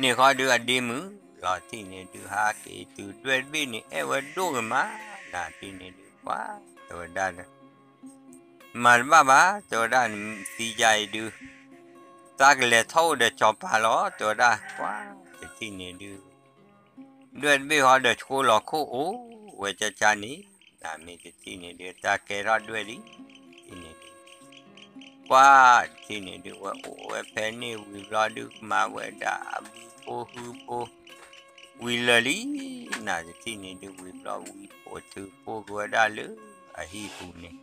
န့ၣ်ဃီဒုးအဒ့မုၣ်လီၤထံၣ်န့ၣ်ဒုး ဟးက့ၤတုၤဒွဲၣ်တဘ့ၣ်န့ၣ် အဲၣ်ဝဲဒိၣ်ဂ့ၤမး နၤထံၣ်န့ၣ်ဒုး ပှၤတဲဝဲဒၣ်ဒီး မၤတဘၣ်ဘၣ် တဲဝဲဒၣ် နသံယါအံၤဒုး သးကလဲၤထီၣ်အိၣ်ဒီးစီၤပၤလီၤ တဲဝဲဒၣ် ပှၤတထံၣ်န့ၣ်ဒုး ဒွဲၣ်တဘ့ၣ်ဃီဒီးဆှိလီၤခိၣ်အိၣ်ဝဲကၠၢကၠၢန့ၣ် နၤမ့ၢ်တထံၣ်န့ၣ်ဒုး တၢ်ကဲထီၣ်ဒွဲၣ်လံ ထံၣ်န့ၣ်ဒုး ပှၤတထံၣ်န့ၣ်ဒုး ဝဲအိၣ်ဝဲဖဲန့ၣ်ဝံၤဘျီဒုး မၤဝဲဒၣ်အဘုဖိဟုဖိ ဝံၤလၢာ်လံ နၤတထံၣ်န့ၣ်ဒုး ဝံၤဘျီဝံၤအိၣ်ထုးဖှိၣ်က့ၤဝဲဒၣ်လၢအဟံၣ်ပူၤန့ၣ်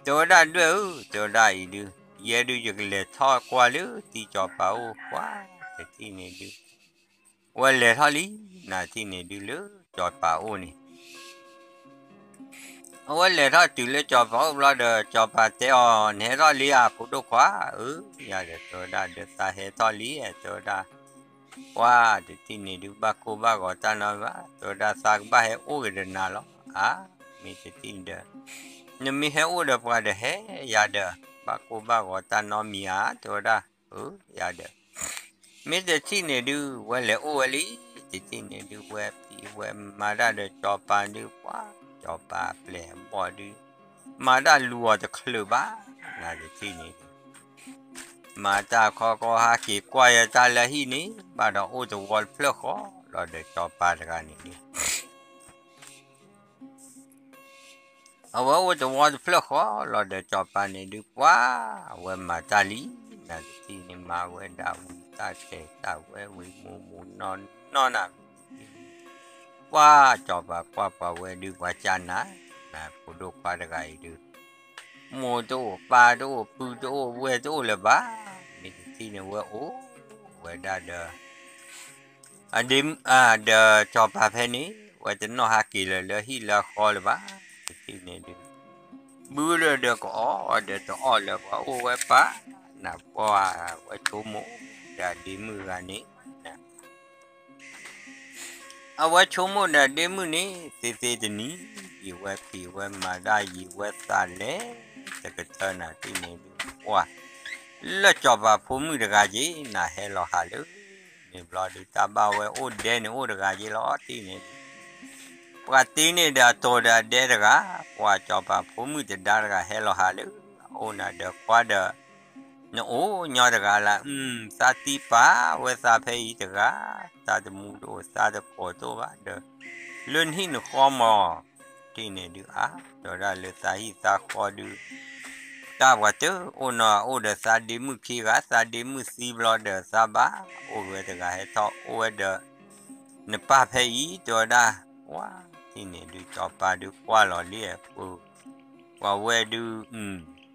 တဲဝဲဒၣ်ဒွဲၣ်ဧၢ တဲဝဲဒၣ်အံၤဒုး ယဲဒုးယကလဲၤထီၣ်ကွၢ်လၢသံစီၤပၤအိၣ် ပှၤတထံၣ်န့ၣ်ဒုး ဝဲလဲၤထီၣ်လံ နၤတထံၣ်န့ၣ်ဒုးလၢစီၤပၤအိၣ်န့ၣ် အဝဲလဲၤထီၣ်တုၤလၢစီၤပၤအိၣ်ဘျီဒီး စီၤပၤတဲအီၤ နဟဲထီၣ်လံဧါ ဖိဒိၣ်ခွါဧၢ, ယၤဒီးတဲဝဲဒၣ် ဒီးသးဟဲထီၣ်လံ တဲဝဲဒၣ် ပှၤတထံၣ်န့ၣ်ဒုး ဘၣ်ကိၢ်ဘၣ်ဂီၤတၢ်နီတမံၤဘၣ် တဲဝဲဒၣ် သးကဘၣ်ဟဲအိၣ်က့ၤဒီးနၤလီၤ အါ မ့ၢ်တထံၣ်ဒီး နမ့ၢ်ဟဲအိၣ်ဒီးပှၤဒီးဟဲယၤဒီး ဘၣ်ကိၢ်ဘၣ်ဂီၤတၢ်နီတမံၤဧါ တဲဝဲဒၣ်, အၢ ယၤဒီး မ့ၢ်တထံၣ်န့ၣ်ဒုး ဝဲလဲၤအိၣ်ဝဲလံ, တထံၣ်န့ၣ်ဒုး ဝဲဖံးဝဲမၤတၢ်ဒီးစီၤပၤဒုး ပှၤစီၤပၤအပျဲၢ်အဘီၣ်ဒုး မၤတၢ်လူၤအီၤတချုးဘၣ်, နတထံၣ်န့ၣ်ဒုး မၤတၢ်ခီခီဟးက့ၤကွၢ်ယဲတၢ်လၢဟံၣ်န့ၣ် ဘၣ်ဒီးအိၣ်တဝီတဖျၢၣ်ဃီလီၤဒီးစီၤပၤတဂၤန့ၣ်ဒုး အဝဲအိၣ်တဝီတဖျၢၣ်ဃီလီၤဒီးစီၤပၤန့ၣ်ဒုး ပှၤဝဲမၤတၢ်လံ, နတထံၣ်န့ၣ် မၤဝဲဒၣ်ဝံၤတၢ်ခဲတၢ်ဝဲဝံၤမူးမူးနီၢ်နီၢ်နၤ ပှၤစီၤပၤကွၢ်ပှၤဝဲဒုး ပှၤကၢ်နၤ, နဖိဒိၣ်ခွါတဂၤအံၤဒုး မိၢ်တအိၣ်ပၢ်တအိၣ်ပုၢ်တအိၣ်ဝဲၢ်တအိၣ်လၢၤဘၣ်, မ့ၢ်တထံၣ်န့ၣ်ဝဲအိၣ်ဝဲဒၣ်ဒီး အဒ့ ဒီးစီၤပၤဖဲန့ၣ် ဝဲတနီၣ်ဟးက့ၤလၢၤလၢဟံၣ်လၢဃီလၢၤဘၣ်, တထံၣ်န့ၣ်ဒုး ဘုဒီးတအီၣ်ဒီးတအီၣ်လၢပှၤအိၣ်ဝဲပၢ်, နပှၤဝဲဆိကမိၣ်ဒီးအဒ့မုၣ်တဂၤန့ၣ် အဝဲဆိကမိၣ်ဒီးဒ့မုၣ်န့ၣ် သ့သ့တနံၤ ယံာ်ဝဲဖံးဝဲမၤတၢ်ယံာ်ဝဲသးလဲၤ တကထၢနၤတထံၣ်န့ၣ်ဒုး ပှၤ လၢစီၤပၤဖိမုၣ်တဂၤက့ၤ နဟဲလီၤဟးလၢ န့ၣ်ဘျီဒုး တၢ်ဘၣ်ဝဲအိၣ်ဒဲန့ၣ်အိၣ်တဂၤက့ၤလီၤတထံၣ်န့ၣ်ဒုး ပှၤတ့န့ၢ်ဒီးအတိၤဒီးအဒဲတဂၤ, ပှၤစီၤပၤဖိမုၣ်တဒါတဂၤဟဲလီၤဟးလၢ အအိၣ်နၤဒီးခွါဒီး နအိၣ်ညီတဂၤလၢ အု သးတံၢ်ပာ်ဝဲသးဖဲအံၤတဂၤ, သးတမူတအိၣ်သးတကိးတအိၣ်ဘၣ်ဒီး လၢနဟံၣ်နဃီမး တထံၣ်န့ၣ်ဒုး အါ တဲဝဲဒၣ်လၢသးဟံၣ်သးဃီဒုး တၢ်ပှၤတအိၣ်နီၤ အိၣ်ဒီးသးဒ့မုၣ်ခံဂၤ, သးဒ့မုၣ်သံဘျီဒီးသးဘၣ်အိၣ်ဝဲတဂၤဟဲထီၣ်အိၣ်ဝဲဒီး နပၢ်ဖဲအံၤ တဲဝဲဒၣ်, ပှၤတထံၣ်န့ၣ်ဒုး စီၤပၤဒုးကွၢ်လီၤလံ, ပှၤဝဲဒုး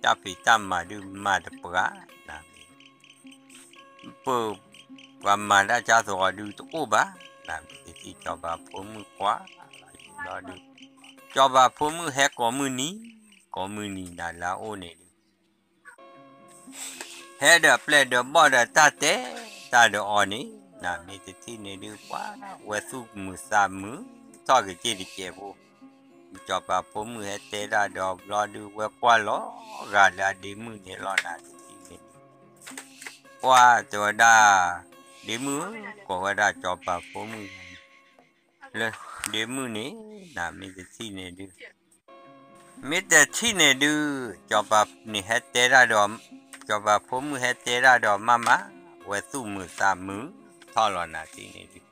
တၢ်ဖံးတၢ်မၤဒုးမၤတပှၤနၤမ့ၢ် ပှၤမၤတၢ်ကၢ်သိးအီၤဒုးတအိၣ်ဘၣ်, နမ့ၢ်တထံၣ်စီၤပၤဖိမုၣ်ကွၢ်လီၤဒုး စီၤပၤဖိမုၣ်ဟဲကိးမုၢ်နံၤ, ကိးမုၢ်နံၤနၤလၢအအိၣ်န့ၣ်ဒုး ဟဲဒီးပျဲၢ်ဒီးဘီၣ်ဒီးတၢ်တဲတၢ်ဒီးအီၤန့ၣ် နမ့ၢ်တထံၣ်န့ၣ်ဒုး ပှၤဝဲသူၣ်မုာ်သးမုာ်ထီၣ်က့ၤက့ၢ်တကဲးဖိ စီၤပၤဖိမုၣ်ဟဲတဲတၢ်ဒီးအီၤဘျီဒုး ဝဲကွၢ်လီၤဂာ်လၢအဒ့မုၣ်န့ၣ်လီၤနၤတထံၣ်န့ၣ်ဒုး ပှၤတဲဝဲဒၣ် ဒ့မုၣ်ဧၢ ကိးဝဲဒၣ်စီၤပၤဖိမုၣ် လၢ ဒ့မုၣ်န့ၣ် နမ့ၢ်တထံၣ်န့ၣ်ဒုး မ့ၢ်တထံၣ်န့ၣ်ဒုး စီၤပၤန့ၣ်ဟဲတဲတၢ်ဒီး စီၤပၤဖိမုၣ်ဟဲတဲတၢ်ဒီးမးမး ဝဲသူၣ်မုာ်သးမုာ်ထီၣ်လီၤနၤတထံၣ်န့ၣ်ဒုး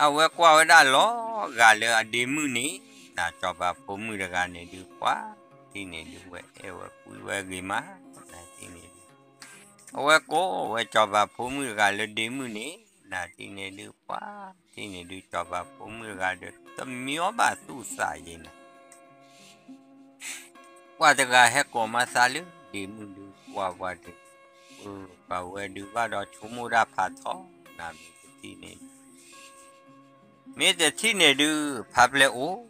အဝဲကွၢ်ဝဲဒၣ်လီၤဂာ်လၢအဒ့မုၣ်န့ၣ် နစီၤပၤဖိမုၣ်တဂၤန့ၣ်ဒုး ပှၤတထံၣ်န့ၣ်ဒုး ဝဲအဲၣ်ဝဲကွံဝဲဂ့ၤမး နထံၣ်န့ၣ်ဒုး အဝဲကိးဝဲစီၤပၤဖိမုၣ်တဂၤလၢဒ့မုၣ်န့ၣ် နထံၣ်န့ၣ်ဒုး ပှၤတထံၣ်န့ၣ်ဒုး စီၤပၤဖိမုၣ်တဂၤဒီး တမံဘၣ်သူၣ်သးယဲန့ၣ် ပှၤတဂၤဟဲကိးမၤသးလၢဒ့မုၣ်ဒုး ပှၤပှၤတ ပှၤဝဲဒုးဘၣ်ဒီးဆိကမိၣ်တၢ်ဖးထီ နမ့ၢ်တထံၣ်န့ၣ် မ့ၢ်တထံၣ်န့ၣ်ဒုး ဖါပျဲၢ်အိၣ်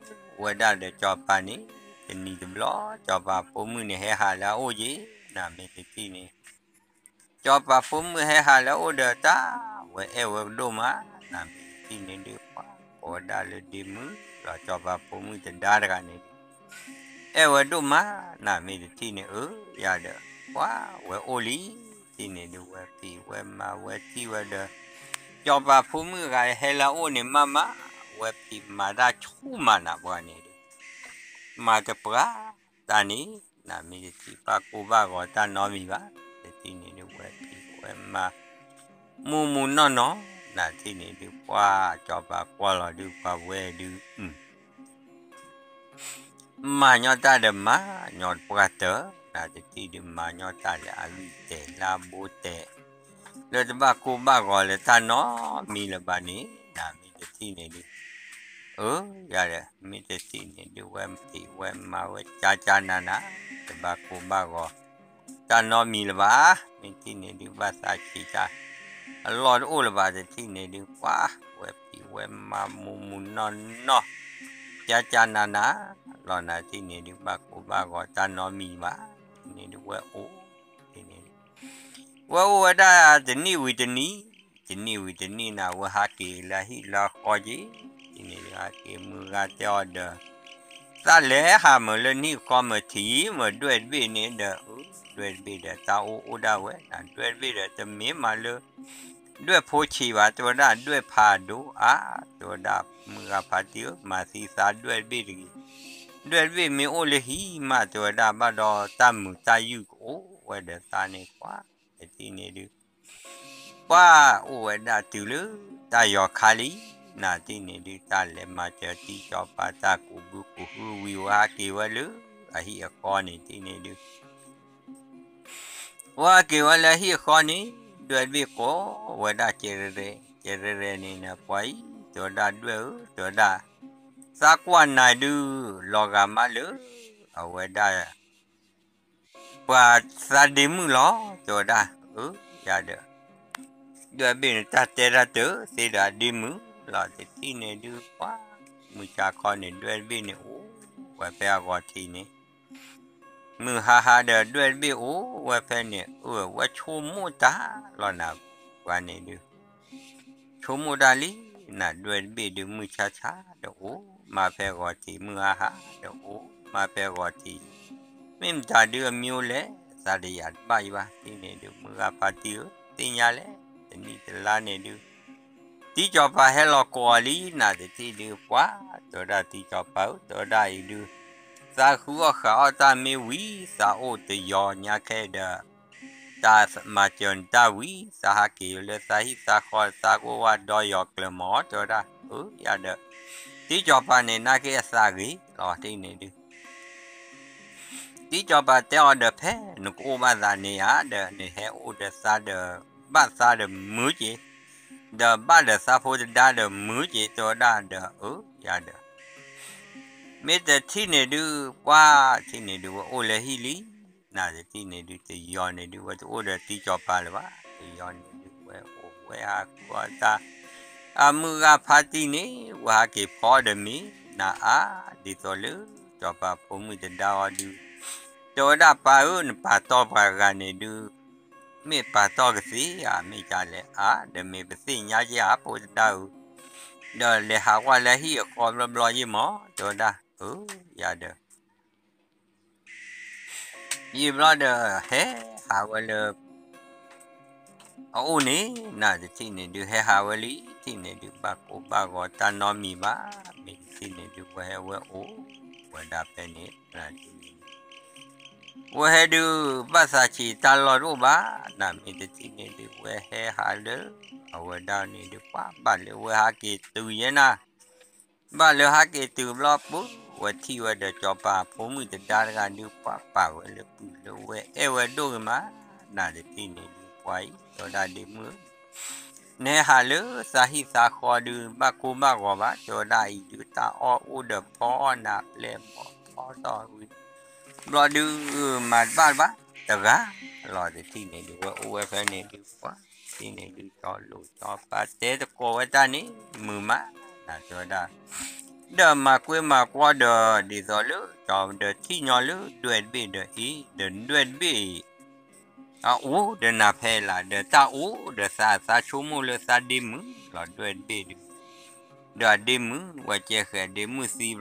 ဝဲဒၣ်ဒီးစီၤပၤန့ၣ် တနံၤတဘျီ စီၤပၤဖိမုၣ်န့ၣ်ဟဲဟးလၢအအိၣ်က့ၤ နမ့ၢ်တထံၣ်န့ၣ် စီၤပၤဖိမုၣ်ဟဲဟးလၢအအိၣ်ဒီးတၢ် ဝဲအဲၣ်ဝဲကဒိၣ်မး နမ့ၢ်တထံၣ်န့ၣ်ဒုး ပှၤကိးဝဲဒၣ်လၢဒ့မုၣ် ဒီးစီၤပၤဖိမုၣ်တဒါတဂၤန့ၣ်ဒုး အဲၣ်ဝဲဒိၣ်မး နမ့ၢ်တထံၣ်န့ၣ် အၢ ယၤဒီး ပှၤဝဲအိၣ်လံ တထံၣ်န့ၣ်ဒုး ဝဲဖံးဝဲမၤဝဲထံၣ်ဝဲဒီး စီၤပၤဖိမုၣ်တဂၤဟဲလၢအအိၣ်န့ၣ်မးမး ဝဲဖံးမၤတၢ်ဆူၣ်မးနၤပှၤန့ၣ်ဒုး မၤတပှၤတၢ်န့ၣ် နမ့ၢ်တထံၣ်ဘၣ်ကိၢ်ဘၣ်ဂီၤတၢ်နီတမံၤဘၣ် တထံၣ်န့ၣ်ဒုး ဝဲဖံးဝဲမၤ မူးမူးနီၢ်နီၢ် နထံၣ်န့ၣ်ဒုး ပှၤစီၤပၤကွၢ်လီၤဒုး ပှၤဝဲဒုး မၤညီတၢ်ဒီးမၤညီတပှၢ်တၢၢ် နတထံၣ်ဒုး မၤညီတၢ်လၢအဂံၢ်တဲာ်လၢအဘိတဲာ် လၢတဘၣ်ကိၢ်ဘၣ်ဂီၤလၢတၢ်နီတမံၤလၢၤဘၣ်န့ၣ် နမ့ၢ်တထံၣ်န့ၣ်ဒုး အၢ ယၤဒီး မ့ၢ်တထံၣ်န့ၣ်ဒုး ဝဲဖံးဝဲမၤဝဲကၢ်ကၢ်နးနး တဘၣ်ကိၢ်ဘၣ်ဂီၤ တၢ်နီတမံၤလၢၤဘၣ် မ့ၢ်ထံၣ်န့ၣ်ဒုး ဘၣ်သးဆံးတၢ် အလီၢ်တအိၣ်လၢၤဘၣ် တထံၣ်န့ၣ်ဒုး ပှၤဝဲဖံးဝဲမၤမူးမူးနီၢ်နီၢ် ကၢ်ကၢ်နးနး လီၤနၤထံၣ်န့ၣ်ဒုး ဘၣ်ကိၢ်ဘၣ်ဂီၤတၢ်နီတမံၤဘၣ် ထံၣ်န့ၣ်ဒုး ဝဲအိၣ် ထံၣ်န့ၣ်ဒုး ဝဲအိၣ်ဝဲဒၣ်တနံၣ်ဝံၤတနံၣ် တနံၣ်ဝံၤတနံၣ်နၤ ဝဲဟးက့ၤလၢဟံၣ်လၢဃီက့ၤ ထံၣ်န့ၣ်ဒုး ဟးက့ၤမုၢ်ဂၤတဲအီၤဒီး သးလဲၤဟးမုာ်လၢနဟံၣ်ဃီမုာ်ထံၣ်မုာ်ဒွဲၣ်တဘ့ၣ်န့ၣ်ဒီး ဒွဲၣ်တဘ့ၣ်ဒီးတၢ်အိၣ်အိၣ်ဒၣ်ဝဲ နဒွဲၣ်တဘ့ၣ်ဒီးတမ့ၢ်မးလၢ ဒွဲၣ်ဖိဆံးဘၣ် တဲဝဲဒၣ် ဒွဲၣ်ဖးဒိၣ်အါ တဲဝဲဒၣ် မုၢ်ဂၤဖါတံၢ်ဧၢ မၤသံသးဒွဲၣ်တဘ့ၣ်တဂ့ၤ, ဒွဲၣ်တဘ့ၣ်မ့ၢ်အိၣ်လၢဟံၣ်မး တဲဝဲဒၣ် ဘၣ်ဒီးတၢ်မုာ်တၢ်ယုၢ်ကအိၣ်ဝဲဒီးသးန့ၣ် ပှၤတထံၣ်န့ၣ်ဒုး ပှၤအိၣ်ဝဲဒၣ်တုၤလၢတၢ်ယီၤခါလံ, နတထံၣ်န့ၣ်ဒုး တၢ်လဲၤမၤစၢၤတံကၠီၤပၤတၢ်ကူးဘုကူးဟုဝံၤဝဲဟးက့ၤဝဲလၢအဟံၣ်အဃီန့ၣ် တထံၣ်န့ၣ်ဒုး ဝဲဟးက့ၤဝဲလၢအဟံၣ်အဃီန့ၣ် ဒွဲၣ်တဘ့ၣ်ကိးဝဲဒၣ်ကဲရဲရဲ, ကဲရဲရဲန့ၣ် ပှၤအံၤ တဲဝဲဒၣ် ဒွဲၣ်ဧၢ တဲဝဲဒၣ် သးကွၢ်နၤဒုး လီၤဂာ်မးလၢ အဝဲဒၣ် ပှၤသးဒ့မုၣ်လီၤ တဲဝဲဒၣ်, အၢ ယၤဒီး ဒွဲၣ်တဘ့ၣ်န့ၣ် တၢ်တဲတၢ်တသ့ဒီးအဒ့မုၣ်လီၤ တထံၣ်န့ၣ်ဒုး ပှၤ မုၢ်ဆါခီန့ၣ် ဒွဲၣ်တဘ့ၣ်န့ၣ် အိၣ်ဝဲဖဲအဂီၤထံးန့ၣ် မုၢ်ဟါဟါဒီးဒွဲၣ်တဘ့ၣ်အိၣ်ဝဲဖဲန့ၣ် အၢ ဝဲဆိကမိၣ်တၢ်လီၤနၤ ပှၤန့ၣ်ဒုး ဆိကမိၣ်တၢ်လံ နဒွဲၣ်တဘ့ၣ်ဒုး မုၢ်ဆါဆါဒီးအိၣ်မးဖဲအဂီၤထံး မုၢ်ဟါဟါဒီးအိၣ်မးဖဲအဂီၤထံး မ့ၢ်မတၤဒုးအမံၤအိၣ်လဲၣ် သးတယာ်တဘၣ်အံၤဘၣ် တထံၣ်န့ၣ်ဒုး မုၢ်ဂၤဖါတံၢ်ဧၢ သ့ၣ်ညါလဲၣ် တနံၣ်တလါန့ၣ်ဒုး တံကၠီၤပၤဟဲလီၤကိးအီၤလံ နတထံၣ်ဒုး ပှၤ တဲဝဲဒၣ် တံကၠီၤပၤဧၢ တဲဝဲဒၣ်အံၤဒုး သးဃုအီၣ်ဃုအီၣ်တၢ်မ့ၢ်ဝံၤ သးအိၣ်တယီၤညါခဲဒီး တၢ်မၤစၢၤနတၢ်ဝံၤ သးဟးက့ၤလၢသးဟံၣ်သးဃီ သးကအိၣ်ဝဲဒီးယီၤကျၢၤမး တဲဝဲဒၣ် အၢ ယၤဒီး တံကၠီၤပၤန့ၣ် နာ်က့အသးဂ့ၤလီၤ တထံၣ်န့ၣ်ဒုး တံကၠီၤပၤတဲအီၤဒီး ဖဲနကအိၣ်ဘၣ်သးန့ၣ်ဧါ ဒီးနဟဲအိၣ်ဒီးသးဒီး ဘၣ်သးဒီးမုာ်က့ၤ ဒီးဘၣ်ဒီးသးဖိတဒါဒီးမုာ်က့ၤ တဲဝဲဒၣ်ဒီး အၢ ယၤဒီး မ့ၢ်တထံၣ်န့ၣ်ဒုး ပှၤတထံၣ်န့ၣ်ဒုး ဝဲအိၣ်လၢဟံၣ်လံ နတထံၣ်န့ၣ်ဒုး တယီၤန့ၣ်ဒုး ဝဲတအိၣ်ဒီးတံကၠီၤပၤလၢၤဘၣ် တယီၤန့ၣ်ဒုး ဝဲအိၣ်ဝဲဟးဃုအီၣ်တၢ် အမုၢ်ဂၤဖါတံၢ်န့ၣ် ဝဲဟးက့ၤဖီဒီးမ့ၤ နအါ ဒ်သိးလၢ ကၠီၤပၤဖိမုၣ်တဒါအီၤဒုး တဲဝဲဒၣ် ပၢ်ဧၢ နပာ်တီၢ်ပှၤဂၤန့ၣ်ဒုး မ့ၢ်ပာ်တီၢ်ကသ့ဧါ မ့ၢ်ကလဲၣ် အါ ဒီးမ့ၢ်ပသ့ၣ်ညါက့ၤဧါ ဖိတဒါဧၢ ဒီးလဲၤဟးကွၢ်လၢဟံၣ်အဃီဘျီဘျီယ့ၢ်မး တဲဝဲဒၣ် အၢ ယၤဒီး ယံာ်ဘျီဒီး ဟဲဟးဝဲလၢ အအိၣ်န့ၣ် နတထံၣ်န့ၣ်ဒုး ဟဲဟးဝဲလံ တထံၣ်န့ၣ်ဒုး ဘၣ်ကိၢ်ဘၣ်ဂီၤတၢ်နီတမံၤဘၣ် မ့ၢ်တထံၣ်န့ၣ်ဒုး ဝဲဟဲဝဲအိၣ်ဝဲဒၣ်ဖဲန့ၣ် နတထံၣ်န့ၣ်ဒုး ဝဲဟဲဒုး ဘၣ်သးဆံးတၢ်လီၢ်တအိၣ်ဘၣ် နမ့ၢ်တထံၣ်န့ၣ်ဒုး ဝဲဟဲဟးလၢ အဝဲဒၣ်န့ၣ်ဒုး ပှၤဘၣ်လၢဝဲဟးက့ၤတုၤယဲနၤ ဘၣ်လၢဟးက့ၤတုၤဘျီပူၤ ဝဲထံၣ်ဝဲဒီးကၠီၤပၤဖိမုၣ်တဒါတဂၤဒုး ပှၤပာ်ဝဲလၢပုၢ်လၢဝဲအဲၣ်ဝဲဒိၣ်ဂ့ၤမး နတထံၣ်န့ၣ်ဒုး ပှၤအံၤ တဲဝဲဒၣ်ဒ့မုၣ် နဟဲဟးလၢသးဟံၣ်သးဃီဒုး ဘၣ်ကိၢ်ဘၣ်ဂီၤဘၣ် တဲဝဲဒၣ်အံၤဒုး တၢ်အီၣ်အိၣ်ဒီးဖီအီၣ်နၤပျဲၢ်ဘီဖီထီၣ်ဝံၤ ဘျီဒုး မၤတဘၣ်တဘၣ် တဂၤလီၤ တထံၣ်န့ၣ်ဒုး ဝဲအိၣ်ဝဲဖဲန့ၣ်ဒုး ပှၤတထံၣ်န့ၣ်ဒုး ကၠီၤလိာ်ကၠီၤပၤတဲသကိးဝဲတၢ်န့ၣ် မုာ်မး နတဲဝဲဒၣ် ဒီးမၤကွ့မၤကွီဒီး ဒ်သိးလၢ ကၠီၤဒီးထံၣ်ညီလၢဒွဲၣ်တဘ့ၣ်ဒီးအံၤ ဒီးဒွဲၣ်တဘ့ၣ်အံၤ အအိၣ်ဒီးနၤဖဲလၢ ဒီးတၢ်အိၣ်ဒီးသးသးဆိကမိၣ်လၢသးဒ့မုၣ်လီၤ ဒွဲၣ်တဘ့ၣ်ဒုး ဒီးအဒ့မုၣ် ဝဲကဲဃဲၤဒ့မုၣ်သံဘျီဒီး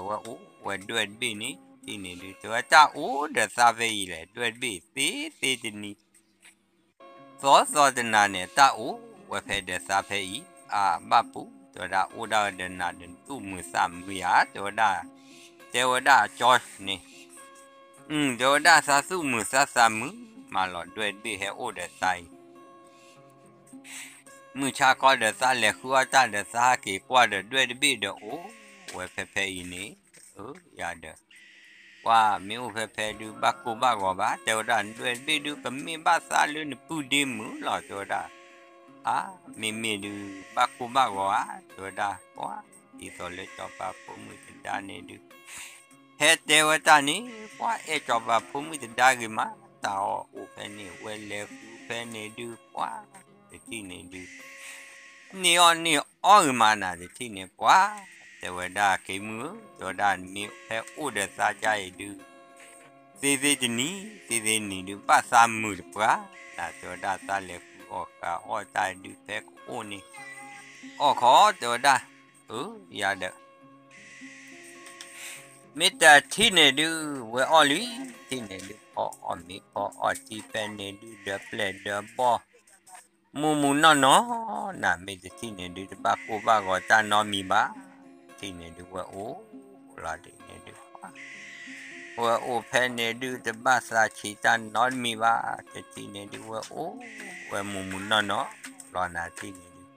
ဝဲအိၣ်ဝဲဒွဲၣ်တဘ့ၣ်န့ၣ် တထံၣ်န့ၣ်ဒုး တဲဝဲတၢ်အိၣ်ဒီးသးဖဲအံၤလဲၣ် ဒွဲၣ်တဘ့ၣ်သ့သ့တနံၤ သီသီတနၤန့ၣ် တၢ်အိၣ်ဝဲဖဲဒီးသးဖဲအံၤ အဘၣ်ပူၤ တဲဝဲဒၣ် အိၣ်ဒၣ်ဝဲဒီးနၤဒီးနသူၣ်မုာ်သးမုာ်ယၤ တဲဝဲဒၣ် တဲဝဲဒၣ်အကၠီန့ၣ် တဲဝဲဒၣ်သးသူၣ်မုာ်သးသးမုာ်မးလီၤ ဒွဲၣ်တဘ့ၣ်ဟဲအိၣ်ဒီးသးအံၤ မုၢ်ဆါခီဒီးသးလဲၤဃုအီၣ်တၢ်ဒီးသးဟးက့ၤကွၢ်ဒီးဒွဲၣ်တဘ့ၣ်ဒီးအိၣ်ဝဲဖဲဖဲအံၤန့ၣ် အၢ ယၤဒီး ပှၤမ့ၢ်အိၣ်ဖဲဖဲဒုး ဘၣ်ကိၢ်ဘၣ်ဂီၤဘၣ် တဲဝဲဒၣ်ဒွဲၣ်တဘ့ၣ်ဒုး ကမ့ၢ်ဘၣ်သးလၢနပုၢ်ဒ့မုၣ်လီၤ တဲဝဲဒၣ် အါ မ့မ့ၢ်ဒုး ဘၣ်ကိၢ်ဘၣ်ဂီၤဧါ တဲဝဲဒၣ် ပှၤ ဒ်သိးလၢကၠီၤပၤဖိမုၣ်တဒါန့ၣ်ဒုး ဟဲတဲဝဲတၢ်န့ၣ် ပှၤအဲၣ်ကၠီၤပၤဖိမုၣ်တဒါဂ့ၤမး တၢ်အီၣ်အိၣ်ဖဲန့ၣ် ဝဲလဲၤဃုဖဲန့ၣ်ဒုး ပှၤ တထံၣ်န့ၣ်ဒုး န့ၢ်အီၣ်န့ၢ်အီဂ့ၤမး နတထံၣ်န့ၣ် ပှၤ တဲဝဲဒၣ် က့ၤမုၢ်ဧၢ တဲဝဲဒၣ် နမ့ၢ်ဟဲအိၣ်ဒီးသးကါအံၤဒုး သ့သ့တနံၤ သ့သ့နံၤဒုး ဘၣ်သးမုာ်တပှၤ နတဲဝဲဒၣ် သးလဲၤဃုအီၣ်ဃုအီၣ်တၢ်ဒုး ဖဲကအိၣ်န့ၣ် အီၣ်ခီ တဲဝဲဒၣ် အၢ ယၤဒီး မ့ၢ်တထံၣ်န့ၣ်ဒုး ဝဲအီၣ်လံ, ထံၣ်န့ၣ်ဒုး ဖီအီၣ်မ့ၤဖီအီၣ်ထံဖဲန့ၣ်ဒုး ဒၢပျဲၢ်ဒၢဘီၣ် မူးမူးနီၢ်နီၢ်, နမ့ၢ်တထံၣ်န့ၣ်ဒုး တဘၣ်ကိၢ်ဘၣ်ဂီၤတၢ်နီတမံၤဘၣ်, ထံၣ်န့ၣ်ဒုး ဝဲအိၣ်လီၤဒ်န့ၣ်ဒုး ဝဲအိၣ်ဖဲန့ၣ်ဒုး တဘၣ်သးဆံးတၢ်နီတမံၤဘၣ်, တထံၣ်န့ၣ်ဒုး ဝဲအိၣ်ဝဲမူးမူးနီၢ်နီၢ်လီၤ နထံၣ်န့ၣ်ဒုး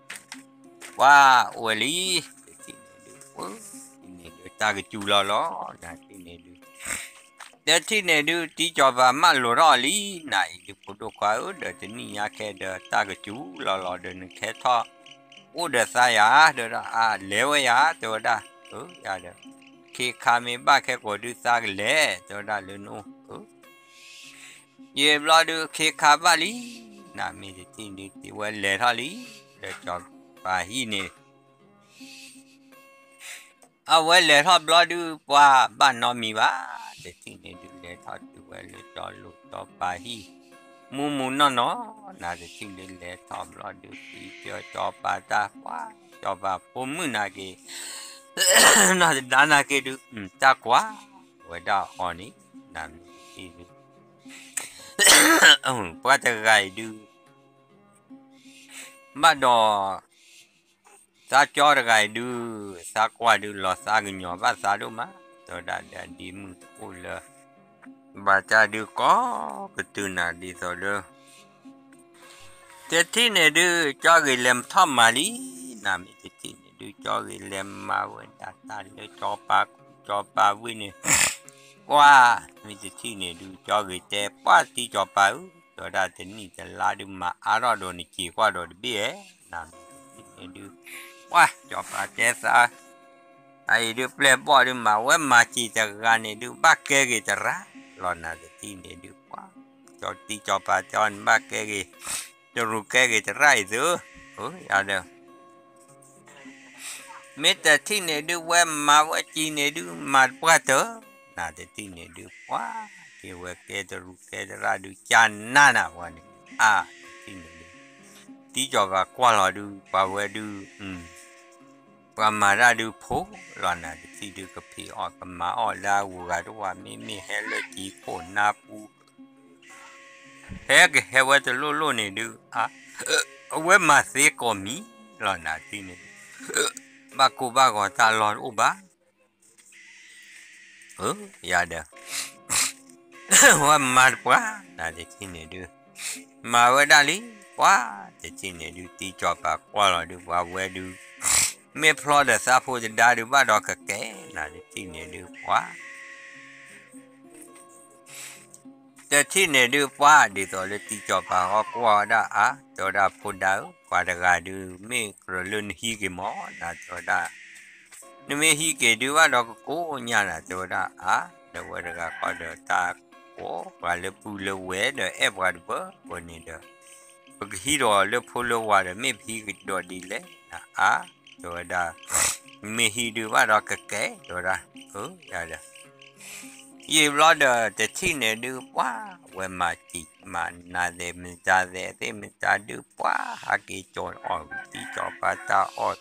ပှၢ်အိၣ်ဝဲလံ, တထံၣ်န့ၣ်ဒုး ဝဲန့ၣ်ဒုးတၢ်ကစူၤလီၤလီၤ နထံၣ်န့ၣ်ဒုး တထံၣ်န့ၣ်ဒုး တံကၠီၤပၤမၢလိာ်ထီၣ်လံ, နအံၤဒုး ဖိဒိၣ်ခွါဧၢ, ဒီးတနံၣ်ညါခဲဒီးတၢ်ကစူၤလီၤလီၤဒီး နခဲထီၣ် အိၣ်ဒီးသးယၤ, တဲဝဲဒၣ် အါ လဲၤဝဲယၤ, တဲဝဲဒၣ် အၢ ယၤဒီး ခ့ခါမ့ၢ်ဘၣ်ခဲကိာ်ဒုးသးကလဲၤ, တဲဝဲဒၣ်လၢနအိၣ် ယံာ်ဘျီဒုး ခ့ခါဘၣ်လံ, နမ့ၢ်တထံၣ်ဒုး တဝဲလဲၤထီၣ်လံ လၢကၠီၤပၤဟံၣ်န့ၣ် အဝဲလဲၤထီၣ်ဘျီဒုး ပှၢ်ဘၣ်နီတမံၤဘၣ်, တထံၣ်န့ၣ်ဒုး လဲၤထီၣ်တုၤဝဲလၢကၠီၤလိာ်ကၠီၤပၤဟံၣ် မူးမူးနီၢ်နီၢ်, နတထံၣ်ဒုး လဲၤထီၣ်ဘျီဒုး သံကၠီၤကၠီၤပၤတၢ် ပှၢ် ကၠီၤပၤဖိမုၣ်နာ်က့ၤ နီၢ်တဒါနာ်က့ၤဒုး တၢ်ကွၢ်ဝဲဒၣ်အီၤန့ၣ် နမ့ၢ်တထံၣ်ဒုး ပှၢ်တဂၤအံၤဒုး ဘၣ်ဒီး သးကၠီတဂၤအံၤဒုး သးကွၢ်ဒုး လီၤသးကညီၤဘၣ်သးဒိၣ်မး, တဲဝဲဒၣ်ဒီး ဒ်မုၢ်တအိၣ်လၢ ဘၣ်တၢ်ဒုးကိးကတုၤနၤဒ်သိးလၢ တထံၣ်န့ၣ်ဒုး ကၠီဂ့ၤလဲၤမထီၣ်မၤလံ, နမ့ၢ်တထံၣ်န့ၣ်ဒုး ကၠီဂ့ၤလဲၤမၤဝဲဒၣ်တၢ်လၢကၠီၤပၤ ကၠီၤပၤဝ့ၢ်န့ၣ် ပှၢ် မ့ၢ်တထံၣ်န့ၣ်ဒုး ကၠီဂ့ၤတဲ ပှၢ်တံကၠီၤပၤဧၢ, တဲဝဲဒၣ်တနံၣ်တလါဒုး မၤအါထီၣ်ဒီးနစံာ်ကွၢ်ဒီးတဘ့ၣ်ဧါ, နမ့ၢ်တထံၣ်န့ၣ်ဒုး ပှၢ် ကၠီၤပၤတဲသး အအံၤဒုးပျဲၢ်ဘီၣ်ဒုး မၤဝဲမၤစံာ်တဂၤန့ၣ်ဒုး ဘၣ်ကဲဂ့ၤတရၣ်လီၤ နတထံၣ်န့ၣ်ဒုး ပှၢ် ကၠီၤတံကၠီၤပၤတဲအီၤန့ၣ် ဘၣ်ကဲဂ့ၤ တရူးကဲဂ့ၤတရၣ်အံၤသုဧၢ, ယၤဒီး မ့ၢ်တထံၣ်န့ၣ်ဒုး ဝဲမၤဝဲစံာ်န့ၣ်ဒုး မၤတပှၢ်တၢၢ်, နတထံၣ်န့ၣ်ဒုး ပှၢ် က့ၤဝဲကဲတရူးကဲတရၣ်ဒုး ကၢ်နါနၤဝဲန့ၣ် အါ တထံၣ်န့ၣ်ဒုး တံကၠီၤပၤကွၢ်လီၤဒုး ပှၤဝဲဒုး ပှၤမၤတၢ်ဒုးဖိလီၤ နတထံၣ်ဒုး ကဖံးအီၣ်ကမၤအီၣ်လၢအဂုၤအဂၤတအိၣ်ဘၣ် မ့မ့ၢ်ဟဲလၢစံာ်ခိၣ်နါပူၤ ဟဲကဟဲဝဲတလိၣ်လိၣ်န့ၣ်ဒုး အါ အဝဲမၤသ့ကိးမံၤလီၤ နတထံၣ်န့ၣ်ဒုး ဘၣ်ကိၢ်ဘၣ်ဂီၤတၢ်လီၢ်တအိၣ်ဘၣ် ယၤဒီး ဝဲမၤတပှၢ် နတထံၣ်န့ၣ်ဒုး မၤဝဲဒၣ်လံ ပှၢ် တထံၣ်န့ၣ်ဒုး တံကၠီၤပၤကွၢ်လီၤဒုး ပှၤဝဲဒုး မ့ၢ်ဖျီဒီးသးဖိတဒါဒုး ဘၣ်ဒီးကကဲ နတထံၣ်န့ၣ်ဒုး ပှၢ် တထံၣ်န့ၣ်ဒုး ပှၢ် ဒ်သိးလၢတံကၠီၤပၤဟီကွၢ်ဝဲဒၣ်အါ တဲဝဲဒၣ်ဖိဒါဧၢ ပှၤတဂၤဒုး မ့ၢ်ကြၢးလၢနဟံးက့ၤမၢ် နတဲဝဲဒၣ် နမ့ၢ်ဟံးက့ၤဒုးဘၣ်ဒီးကကိးညါနၤ တဲဝဲဒၣ်အါ ဒီးဝဲတဂၤဃီဒီးတၢ်ကိးပှၤလၢပုၢ်လၢဝဲၢ်ဒီး အဲၣ်ပှၤတပၢၢ်ပှဲၤန့ၣ်ဒီး ပကဟံးဒီးလၢဖိလၢဝၤဒီး မ့ၢ်ပဟံးကဒီးဒ်လဲၣ်နၤအါ တဲဝဲဒၣ် မ့ၢ်ဟံးဒုးဘၣ်ဒီးကကဲ တဲဝဲဒၣ် ယၤဒီး ယံာ်ဘျီဒီး တထံၣ်န့ၣ်ဒုး ပှၢ် ဝဲမၤစံာ်မၤနၤသဲး မတၤသဲးသ့ၣ်မတၤဒုး ပှၢ် ဟးက့ၤကၠီၤအီၣ်တံကၠီၤပၤတၢ်အီၣ်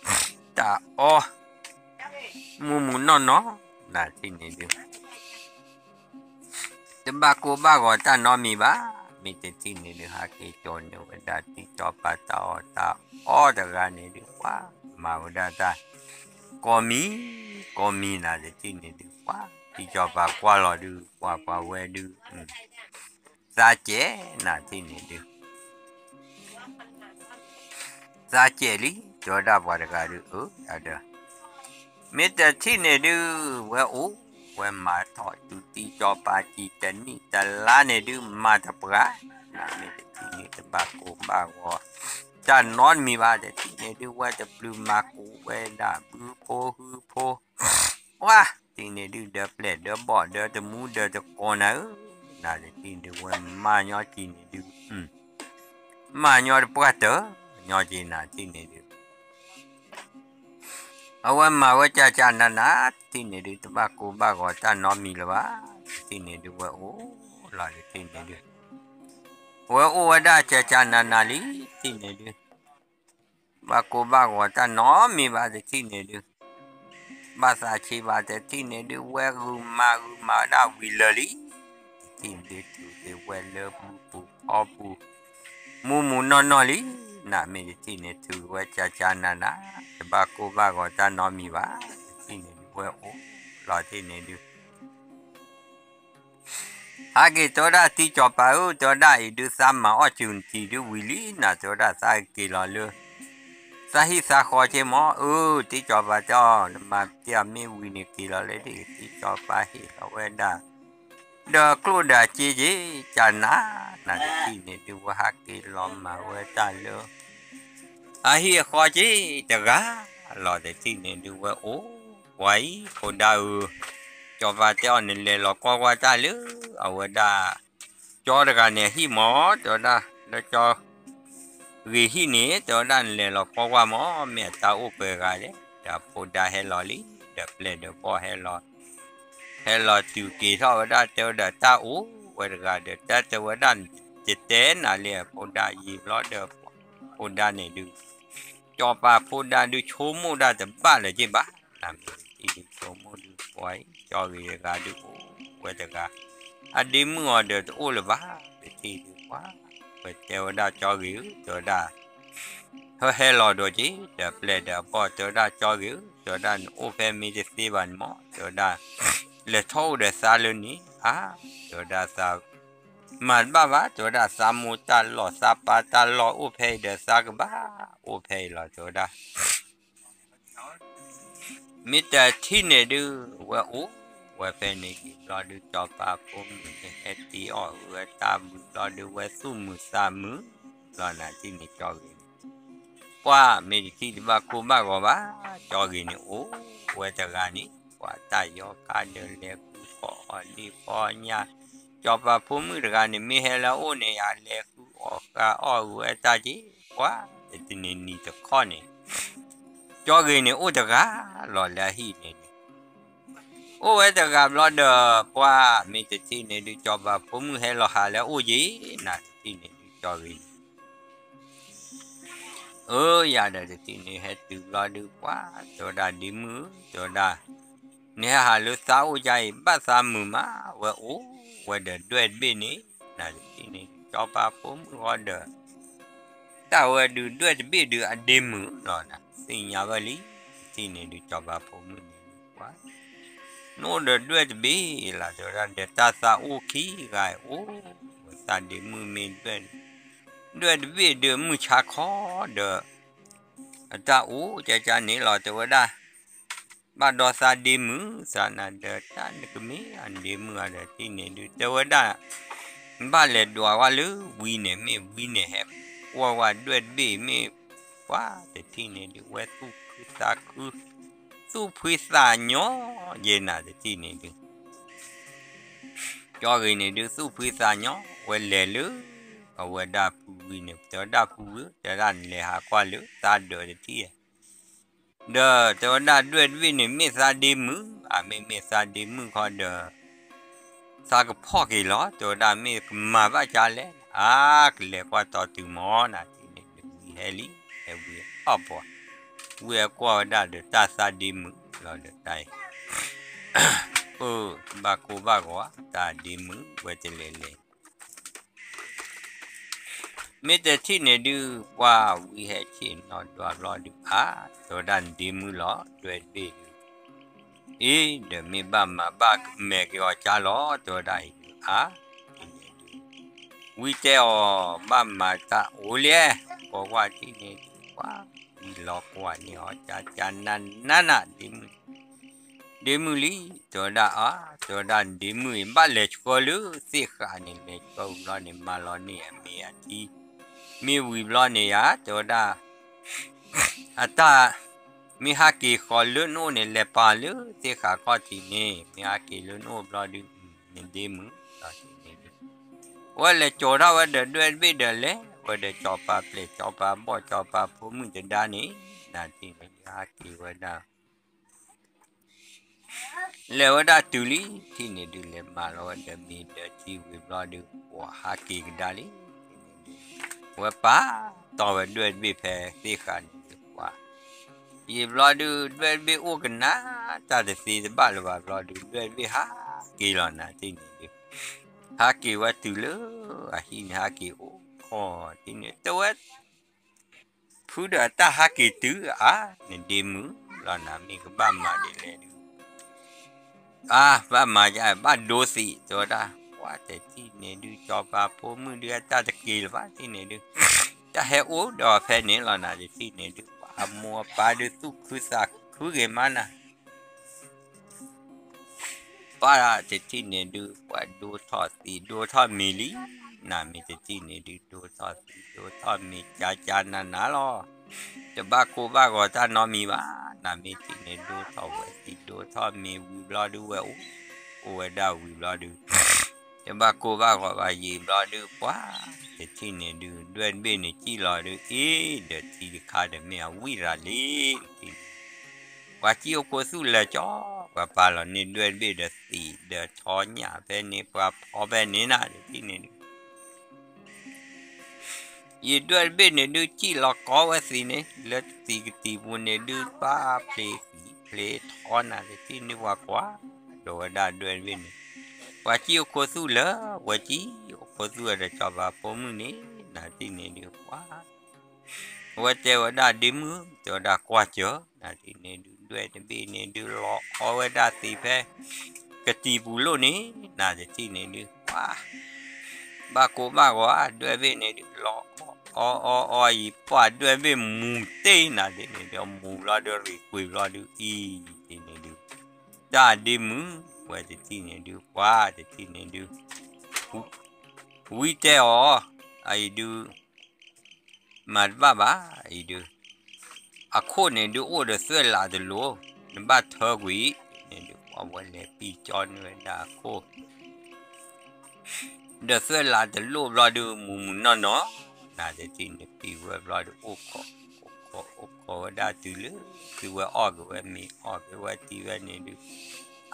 တၢ်အီ မူးမူးနီၢ်နီၢ် နတထံၣ်န့ၣ်ဒုး တဘၣ်ကိၢ်ဘၣ်ဂီၤတၢ်နီတမံၤဘၣ် မ့ၢ်တထံၣ်န့ၣ်ဒုး ဟးက့ၤကၠီၤန့ၢ်ဝဲဒၣ်တံကၠီၤပၤတၢ်အီၣ်တၢ်အီတဂၤန့ၣ်ဒုး ပှၢ် မၤဝဲဒၣ်တၢ် ကိးမံၤ ကိးမံၤ နတထံၣ်န့ၣ်ဒုး ပှၢ် တံကၠီၤပၤကွၢ်လီၤဒုး ပှၤပှၤဝဲဒုး သးကဲး နတထံၣ်န့ၣ်ဒုး သးကဲးလံ တဲဝဲဒၣ်ပှၤတဂၤဒုး အၢ ယၤဒီး မ့ၢ်တထံၣ်န့ၣ်ဒုး ဝဲအိၣ် ဝဲမၤထီၣ်တုၤတံကၠီၤပၤစံာ်တနံၣ်တလါန့ၣ်ဒုး မၤတပှၢ် နမ့ၢ်တထံၣ်န့ၣ် တဘၣ်ကိၢ်ဘၣ်ဂီၤ တၢ်နီတမံၤဘၣ် တထံၣ်န့ၣ်ဒုး ဝဲတပျုာ်မၤကိးဝဲဒၣ်ဘုဖိဟုဖိ ပှၢ် တထံၣ်န့ၣ်ဒုး ဒၢပျဲၢ်ဒၢဘီၣ်ဒၢတမူဒၢတကိးနၤဧၢ နတထံၣ်န့ၣ်ဒုး ဝဲမၤညီစံာ်န့ၣ်ဒုး မၤညီတပှၢ်တၢၢ် ညီက့ၤ နတထံၣ်န့ၣ်ဒုး အဝဲမၤဝဲကၢ်ကၢ်နးနး တထံၣ်န့ၣ်ဒုး တဘၣ်ကိၢ်ဘၣ်ဂီၤတၢ်နီတမံၤလၢၤဘၣ် တထံၣ်န့ၣ်ဒုး ဝဲအိၣ်လီၤ တထံၣ်န့ၣ်ဒုး ဝဲအိၣ်ဝဲဒၣ်ကၢ်ကၢ်နးနးလံ တထံၣ်န့ၣ်ဒုး ဘၣ်ကိၢ်ဘၣ်ဂီၤတၢ်နီတမံၤဘၣ် တထံၣ်န့ၣ်ဒုး ဘၣ်သးဆံးဘၣ်တထံၣ်န့ၣ်ဒုး ဝဲဂုာ်မၤဂုာ်မၤဝဲဒၣ်ဝံၤလၢာ်လံ, တထံၣ်န့ၣ်ဒုးတုၤက့ၤဝဲလၢမူပူၤဖီပူၤ မူမူနီၢ်နီၢ်လံ, နမ့ၢ်တထံၣ်န့ၣ် ထုးဝဲကၠါကၠါနးနး, တဘၣ်ကိၢ်ဘၣ်ဂီၤတၢ်နီတမံၤဘၣ်, တထံၣ်န့ၣ်ဒုးဝဲအိၣ်လီၤတထံၣ်န့ၣ်ဒုး ဟးက့ၤတဲဝဲဒၣ်တံၤစီၤပၤဧၢ, တဲဝဲဒၣ်အံၤဒုးသးမၤအီၣ်စူၤနတံၤဒုးဝံၤလံနၤ, တဲဝဲဒၣ်သးက့ၤလီၤလၢ သးဟံၣ်သးဃီက့မၢ်, အၢ တံၤစီၤပၤတဲအီၤ နမၤတ့ၢ်အမ့ၢ်ဝံၤန့ၣ်က့ၤလီၤလၢဒ် တံၤစီၤပၤဟ့ၣ်လီၤဝဲဒၣ် ဒီးကျိၣ်ဒီးစ့က့ၤ ကနၤ, နတထံၣ်န့ၣ်ဒုး ဝဲဟးက့ၤလီၤမၤဝဲတၢ်လၢ အဟံၣ်အဃီက့ၤတဂၤလီၤ, တထံၣ်န့ၣ်ဒုးဝဲအိၣ်ဝဲအံၤ ဖိဒါဧၢ, စီၤပၤတဲအီၤ နလဲၤလီၤကွၢ်ကွၢ်တၢ်လၢ အဝဲဒၣ် ကၠီတဂၤန့ၣ်အဟံၣ်မၢ်, တဲဝဲဒၣ် လၢကၠီဂ့ၤဟံၣ်န့ၣ် တဲဝဲဒၣ်နလဲၤလီၤကွၢ်ကွၢ်မၢ် မ့ၢ်အတၢ်အိၣ်ပှဲၤဂၤလဲၣ်, ဒီးဖိဒါဟဲလီၤလံ, ဒီးပျဲၢ်ဒီးဘီၣ်ဟဲလီၤ ဟဲလီၤတုၤက့ၤထီၣ်ဝဲဒၣ် တဲဝဲဒၣ်တၢ်အိၣ်ဝဲတဂၤဒီး တၢ်တဲဝဲဒၣ် ယတဲနၤလံ ဖိဒါယံာ်ဘျီဒီး ဖိဒါန့ၣ်ဒုး စီၤပၤဖိဒါဒုးဆိကမိၣ်ဒၣ်တဘၣ်လၢၤက့ၤဘၣ်, နမ့ၢ်တထံၣ်ဒုးဆိကမိၣ်ဒုး ပှၤအံၤ ကၠီဂ့ၤတဂၤဒုးအိၣ်ဝဲတဂၤ, အဒ့မုၣ်အီၤဒီးတအိၣ်လၢၤဘၣ်, တထံၣ်ဒုးပှၤ ဝဲတဲဝဲဒၣ်ကၠီဂ့ၤဧၢ တဲဝဲဒၣ် ဟဲဟဲလီၤဒီးက့ၤ ဒီးပျဲၢ်ဒီးဘီၣ် တဲဝဲဒၣ်ကၠီဂ့ၤဧၢ တဲဝဲဒၣ်နအိၣ်ဖဲမ့ၢ်တသ့ဘၣ်န့ၣ်မၢ် တဲဝဲဒၣ် လဲၤထီၣ်အိၣ်ဒီးသးလၢန့ၣ် အါ တဲဝဲဒၣ်သး မၤတဘၣ်ဘၣ် တဲဝဲဒၣ်သးမိၢ်တၢ်လီၢ် သးပၢ်တၢ်လီၢ်အိၣ်ဖဲအံၤဒီးသးကဘၣ်အိၣ်ဖဲအံၤလီၤ တဲဝဲဒၣ် မ့ၢ်တထံၣ်န့ၣ်ဒုး ဝဲအိၣ်ဝဲဖဲန့ၣ်က့ၤဘျီဒုး စီၤပၤဖိမုၣ်န့ၣ် ဟဲတ့အီၣ်ဝဲတၢ်ဘျုးဘျီဒုး ဝဲသူၣ်မုာ်သးမုာ်လီၤ နထံၣ်န့ၣ်ကၠီဂ့ၤန့ၣ် ပှၤမ့ၢ်တထံၣ်တဘၣ်ကိၢ်ဘၣ်ဂီၤဘၣ်, ကၠီဂ့ၤန့ၣ်အိၣ်ဝဲတဂၤန့ၣ် ပှၤတၢ်ယီၤခါဒီးလဲၤဃုဖီအီၣ်လံဖီညၣ်, စီၤပၤဖိမုၣ်တဂၤန့ၣ် မ့ၢ်ဟဲလၢအအိၣ်န့ၣ် ယလဲၤဃုအီၣ်ဃာ်အီၣ်ဝဲတၢ်က့ၤ, ပှၤတနံၤနံၤတခီန့ၣ် ကၠီဂ့ၤန့ၣ်အိၣ်တဂၤလီၤလၢအဟံၣ်န့ၣ်န့ၣ် အိၣ်ဝဲတဂၤဘျီဒီး ပှၤမ့ၢ်တထံၣ်န့ၣ်ဒုး စီၤပၤဖိမုၣ်ဟဲလီၤဟးလၢအအိၣ်က့ၤ နတထံၣ်န့ၣ်ဒုး ကၠီဂ့ၤန့ၣ် အၢ ယၤဒီးတထံၣ်န့ၣ် ဟဲတုၤဘျီဒုး ပှၤတဲဝဲဒၣ်ဒ့မုၣ်ဧၢ တဲဝဲဒၣ် နဟဲဟးလၢသးအိၣ်ကါအံၤ ဘၣ်သးမုာ်မး ဝဲအိၣ်ဝဲဒီးဒွဲၣ်တဘ့ၣ်န့ၣ် နတထံၣ်န့ၣ်ဒုး စီၤပၤဖိမုၣ်ဃီဒီး တၢ်ဝဲဒုးဒွဲၣ်တဘ့ၣ်ဒုးအဒ့မုၣ်လီၤ နသ့ၣ်ညါဝဲလံ တထံၣ်န့ၣ်ဒုး စီၤပၤဖိမုၣ်န့ၣ်ဒုး ပှၤ နအိၣ်ဒီးဒွဲၣ်တဘ့ၣ်လီၤ တဲဝဲဒၣ် ဒီးတၢ်သးအိၣ်ခံဂၤအိၣ် သးဒ့မုၣ်မ့ၢ်ဒွဲၣ် ဒွဲၣ်တဘ့ၣ်ဒုးမုၢ်ဆါခီဒီး အတၢ်အိၣ်ကကန့ၣ်လီၤ တဲဝဲဒၣ် ဘၣ်ဒီးသးဒ့မုၣ် သးနၤဒီးတၢ်နကမ့ၢ်အဒ့မုၣ်အဒီးတထံၣ်န့ၣ်ဒုး တဲဝဲဒၣ် ဘၣ်လဲၤဒွးဝဲလၢဝံန့ၣ် မ့ၢ်ဝံန့ၣ်ဟဲကွၢ်ဝဲဒွဲၣ်တဘ့ၣ်မ့ၢ် ပှၤတထံၣ်န့ၣ်ဒုး ဝဲသူၣ်ဖှံသးခု သူၣ်ဖှံသးညီယဲၢ် နတထံၣ်န့ၣ်ဒုး ကၠီဂ့ၤန့ၣ်ဒုး သူၣ်ဖှံသးညီ ဝဲလဲၤလၢ အဝဲဒၣ်ဖုဝံန့ၣ် တဲဝဲဒၣ်ဖုဝံ တဲဝဲဒၣ်နလဲၤဟးကွၢ်လၢသးဒၢးတထံၣ် ဒီးတဲဝဲဒၣ်ဒွဲၣ်တဘ့ၣ်န့ၣ် မ့ၢ်သးဒ့မုၣ် အမ့ၢ်မ့ၢ်သးဒ့မုၣ်ခီဒီး သးကဖီၣ်က့ၤလီၤ တဲဝဲဒၣ်မ့ၢ်ကမၤဘၣ်ကါလဲၣ် အါ ကလဲၤကွၢ်တီတုၤမၢ် နတထံၣ်န့ၣ်ဒုးဝံဟဲလံ ဟဲဝံအီၣ်ပှၤ ဝံအကွၢ်ဝဲဒၣ်ဒီးတၢ်သးဒ့မုၣ်လီၤဒီးတၢ်အံၤ ပၢ် ဘၣ်ကိၢ်ဘၣ်ဂီၤ တၢ်ဒ့မုၣ်ဝဲတလဲၤလဲၤ မ့ၢ်တထံၣ်န့ၣ်ဒုး ပှၤဝံဟဲဆ့ၣ်နီၤဒွးဘျီဒုး အါ တဲဝဲဒၣ်နဒ့မုၣ်လီၤ ဒွဲၣ်တဘ့ၣ်ဒုး အ့ ဒီးမ့ၢ်ဘၣ်မၤဘၣ်မဲာ်က့ၤအီၤကါလီၤ တဲဝဲဒၣ်အံၤဒုး အါ ဝံတဲအီၤ ဘၣ်မၤတၢ်အိၣ်လဲၣ် ကိးကွၢ်ထံၣ်န့ၣ်ဒုး ပှၤဝံလီၤကွၢ်န့ၢ်အီၤကါကါနးနးနး ဒ့မုၣ် ဒ့မုၣ်လံ တဲဝဲဒၣ်အါ တဲဝဲဒၣ်ဒ့မုၣ်အံၤ ဘၣ်လဲၤဆှၢလၢသ့ၣ်ဃာ်န့ၣ် လဲၤဆှၢဝံၤဘျီန့ၣ် မၤလီၤန့ၢ်အမ့ၢ်အထံ မ့ၢ်ဝံၤဘျီန့ၣ်ယါ တဲဝဲဒၣ် အတၢ် မ့ၢ်ဟးက့ၤဃီၤလၢနအိၣ်န့ၣ် လဲၤပာ်လၢသ့ၣ်ဃာ်ခီၣ်ထံးန့ၣ် မ့ၢ်ဟးက့ၤလၢနအိၣ်ဘျီဒုး နဒ့မုၣ်လီၤန့ၣ် ဝဲလဲၤကၠီၤထီၣ်ဝဲဒီးဒွဲၣ်တဘ့ၣ်ဒီးလဲၤ ဝဲဒီးကၠီၤပၤပျဲၢ်ကၠီၤပၤဘီၣ်ကၠီၤပၤဖိမုၣ်တဒါန့ၣ် နၤထံၣ်န့ၣ်ဒုးဟးက့ၤဝဲဒၣ် လဲၤဝဲဒၣ်တုၤလံ ထံၣ်န့ၣ်ဒုး လဲၤမၤလီၤဝဲဒီးမ့ၤဒီးထံဝံၤဘျီဒုး ပှၤဟးက့ၤကဒါလံ ဝဲပာ်တီၢ်ဝဲဒွဲၣ်တဘ့ၣ်ဖဲသ့ၣ်ဃာ်န့ၣ်ဒုး ပှၤ ယံာ်ဘျီဒုး ဒွဲၣ်တဘ့ၣ်အိၣ်ကနၣ် တၢ်တသ့တဘၣ်လၢၤဘၣ်ဘျီဒုး ဒွဲၣ်တဘ့ၣ်ဟးက့ၤလီၤနၤတထံၣ်န့ၣ်ဒုး, ဟးက့ၤဝဲတုၤလၢအဟံၣ်န့ၣ် ဟးက့ၤအိၣ်ခိးတထံၣ်န့ၣ် တဲဝဲ ဖုဒီးအတၢ်ဟးက့ၤတုၤအါ နဒ့မုၣ်လီၤနၤ မ့ၢ်ကဘၣ်မၤဒ်လဲၣ်ဒုး အါ ဘၣ်မၤယဘၣ်ဒိသံး တဲဝဲဒၣ် ပှၤတထံၣ်န့ၣ်ဒုး စီၤပၤဖိမုၣ်ဒုး အတၢ်တက့ၤလၢၤဘၣ်တထံၣ်န့ၣ်ဒုး, တၢ်ဟဲအိၣ်ဒီးဖဲန့ၣ်လီၤနၤ တထံၣ်န့ၣ်ဒုး ပှၤအမိၢ်အပၢ်ဒုးသူၣ်ခုသးခုဂ့ၤမးနၤ ပှၤတထံၣ်န့ၣ်ဒုး ပှၤဒိထီၣ်သံးဒိထီၣ်မ့ၤလံ, နမ့ၢ်တထံၣ်န့ၣ်ဒုး ဒိထီၣ်သံးဒိထီၣ်မ့ၤ ကၠၢ်ကၠၢ်နးနးလီၤ. တဘၣ်ကိၢ်ဘၣ်ဂီၤတၢ်နီတမံၤဘၣ်, နမ့ၢ်ထံၣ်န့ၣ် ဒိထီၣ်ဝဲသံးဒိထီၣ်မ့ၤဝံၤဘျီဒုး ဝဲအိၣ် အိၣ်ဝဲဒၣ်ဝံၤဘျီဒုး တဘၣ်ကိၢ်ဘၣ်ဂီၤဘၣ်ယံာ်ဘျီဒုး ပှၤတထံၣ်န့ၣ်ဒုး ဒွဲၣ်တဘ့ၣ်န့ၣ်စံၣ်လီၤဒုး အ့ ဒီးထံတခါဒီးမ့ၢ်အဝံၣ်ရၤလံ တထံၣ်န့ၣ် ပှၤစံၣ်အိၣ်ခိးသူၣ်လၢာ်ကၠီ ပှၤပာ်လီၤန့ၢ်ဒွဲၣ်တဘ့ၣ်ဒီးသံးဒီးထီညၣ်ဖဲန့ၣ် ပှၤဖီဖဲန့ၣ်နၤ တထံၣ်န့ၣ်ဒုး ယဒွဲၣ်တဘ့ၣ်န့ၣ်ဒုး စံၣ်လီၤကီဝဲသံးန့ၣ် လၢသံးကတံၤပူၤန့ၣ်ဒုး ပှၤဖျ့သံးဖျ့ထီနၤ တထံၣ်န့ၣ် ပှၤကွၢ်ဒီးဝဲဒၣ်ဒွဲၣ်တဘ့ၣ်န့ၣ် ပှၤစံၣ်အိၣ်ခိးသူၣ်လၢာ် ဝဲစံၣ်အိၣ်ခိးသူၣ်ဒီးစီၤပၤဖိမုၣ်န့ၣ် နထံၣ်န့ၣ်ဒုး ပှၤ ဝဲတဲဝဲဒၣ်ဒ့မုၣ် တဲဝဲဒၣ်ကွၢ်စၢၤ နထံၣ်န့ၣ်ဒုး ဒွဲၣ်တဘ့ၣ်န့ၣ်ဒုး လီၤအီဝဲဒၣ်သံးဖဲ ကတံၤပူၤလိၣ်န့ၣ် နထံၣ်န့ၣ်ဒုး ပှၤ ဘၣ်ကိၢ်ဘၣ်ဂီၤ ဒွဲၣ်တဘ့ၣ်န့ၣ်ဒုး လီၤအီအီအံၤ ပှၤဒွဲၣ်တဘ့ၣ်မူၤတ့ၢ်နၤ တထံၣ်န့ၣ်ဒုး မူၤဘျီဒုး ရံၣ်ကွံာ်ဘျီဒုး အံၤ တထံၣ်န့ၣ်ဒုး တၢ်ဒ့မုၣ် ဝဲတထံၣ်န့ၣ်ဒုး ပှၤတထံၣ်န့ၣ်ဒုး ဝံတဲအီၤ အအံၤဒုး မၤတဘၣ်ဘၣ် အံၤဒုး အခိၣ်န့ၣ်ဒုး အိၣ်ဒီးသွဲၣ်လးတလိၤ နဘၣ်ထၢကွံာ် န့ၣ်ဒုး ပှၤဝဲလဲၤပံၢ်ကၠီန့ၢ်ဝဲဒၣ်အခိၣ် ဒီးသွဲၣ်လးတလိၤဘျီဒုး မူၤမုာ်နီၢ်နီၢ် နတထံၣ်န့ၣ် ပံာ်ဝဲဘျီဒုး အိၣ်ခိး အိၣ်ခိး အိၣ်ခိးဝဲဒၣ်တုၤလၢ တုၤဝဲအီၣ်က့ၤဝဲမ့ၤ အီၣ်က့ၤဝဲတံၤဝဲန့ၣ်ဒုး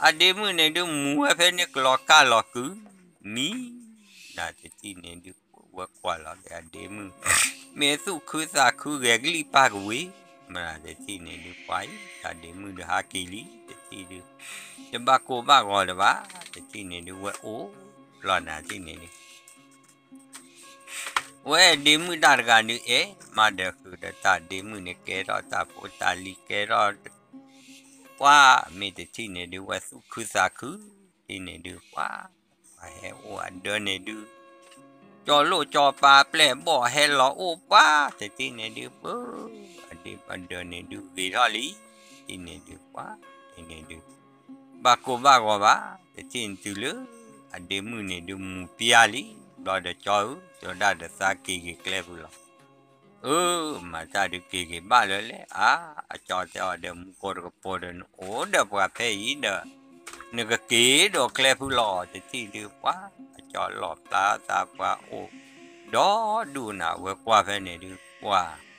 အဒ့မုၣ်န့ၣ်ဒုး မူၤဝဲဖဲန့ၣ် ကလီၤကၢ်လီၤကု မံ နတထံၣ်န့ၣ်ဒုး ဝဲကွၢ်လီၤက့ၤအဒ့မုၣ် မ့ၢ်သူၣ်ခုသးခုဂဲၤကလံၣ်ပၢ်ကဝ့ၤ မတထံၣ်န့ၣ်ဒုး ပှၤအံၤ တၢ်ဒ့မုၣ်ဒုးဟးက့ၤလံ တထံၣ်ဒုး တဘၣ်ကိၢ်ဘၣ်ဂီၤလၢၤဘၣ် တထံၣ်န့ၣ်ဒုး ဝဲအိၣ်လီၤနၤတထံၣ်န့ၣ်ဒုး ဝဲဒ့မုၣ်တၢ်တဂၤဒုး အဲၣ် မၤဒီးဃုာ်ဒီးတၢ်ဒ့မုၣ်န့ၣ် ကဲထီၣ်တၢ်ဖိတၢ်လံၤကဲထီၣ် ပှၤမ့ၢ်တထံၣ်န့ၣ်ဒုး ဝဲသူၣ်ခုသးခု တထံၣ်န့ၣ်ဒုး ပှၤ ပှၤဟဲအိၣ်အဒၢန့ၣ်ဒုး ကၠီလိၣ်ကၠီပၤပျဲၢ်ဘီၣ်ဟဲလီၤအိၣ်ပှၤ တထံၣ်န့ၣ်ဒုး ပှၤ အဒ့မုၣ်အဒၢန့ၣ်ဒုး ဂ့ၤထီၣ်လံ တထံၣ်န့ၣ်ဒုး ပှၤ တထံၣ်န့ၣ်ဒုး ဘၣ်ကိၢ်ဘၣ်ဂီၤဘၣ် တထံၣ်န့ၣ်တုၤလၢ အဒ့မုၣ်န့ၣ်ဒုး မူၤပျါလံ ဘျီဒီးကၠီဧၢ တဲဝဲဒၣ်ဒီးသးက့ၤက့ၤကျဲဖုလီၤ အၢ မၤတၢ်ဒုးက့ၤက့ၤဘၣ်လၢလဲၣ် အါ အကၠီတဲအီၤဒီး မူကိးတကပၤဒီး နအိၣ်ဒီးပှၤဖဲအံၤဒီး နကက့ၤဒီးကျဲဖုလီၤ တထံၣ်ဒုး ပှၤ အကၠီလီၤဖျါသးပှၤအိၣ် ဒီဒူၣ်နၤ ဝဲကွၢ်ဖဲန့ၣ်ဒုး ပှၤ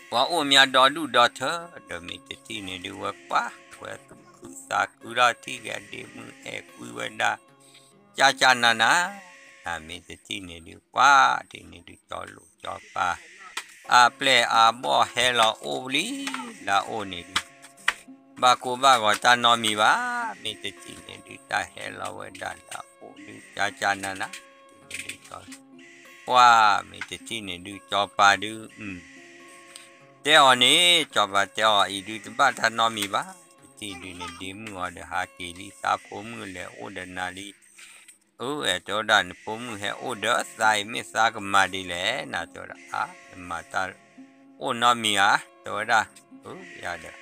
ပှၤအိၣ်မးဒီဒူၣ်ဒီထၢ ဒီးမ့ၢ်တထံၣ်န့ၣ်ဒုး ဝဲကွၢ် ဝဲသူၣ်ခုသးခုထီၣ်ထံၣ်က့ၤအဒ့မုၣ်အဲၣ်ကွံဝဲဒၣ် ကၠၢ်ကၠၢ်နးနး နမ့ၢ်တထံၣ်န့ၣ်ဒုး ပှၤ တထံၣ်န့ၣ်ဒုး ကၠီလိၣ်ကၠီပၤ အပျဲၢ်အဘီၣ်ဟဲလီၤအိၣ်လံ လၢအအိၣ်န့ၣ်ဒုး ဘၣ်ကိၢ်ဘၣ်ဂီၤတၢ်နီတမံၤဘၣ် မ့ၢ်တထံၣ်န့ၣ်ဒုး တၢ်ဟဲလီၤဝဲဒၣ်လၢအအိၣ်ဒုး ကၠၢ်ကၠၢ်နးနး တထံၣ်န့ၣ်ဒုး ပှၤ မ့ၢ်တထံၣ်န့ၣ်ဒုး ကၠီပၤဒုး တဲအီၤန့ၣ် ကၠီပၤတဲအီၤအံၤဒုး တဘၣ်တၢ်နီတမံၤဘၣ် တထံၣ်ဒုးန့ၣ် ဒ့မုၣ်အီၤဒီးဟးက့ၤလံ သးဖိမုၣ်လဲၤအိၣ်ဒီးနၤလံ အၢ အဲၣ်တဲဝဲဒၣ် နဖိမုၣ်ဟဲအိၣ်ဒီးသးအံၤ မ့ၢ်သးကမၤဒ်လဲၣ် နတဲဝဲဒၣ် အါ နမၤတၢ်အိၣ်နီတမံၤဧါ တဲဝဲဒၣ် အၢ ယၤဒီး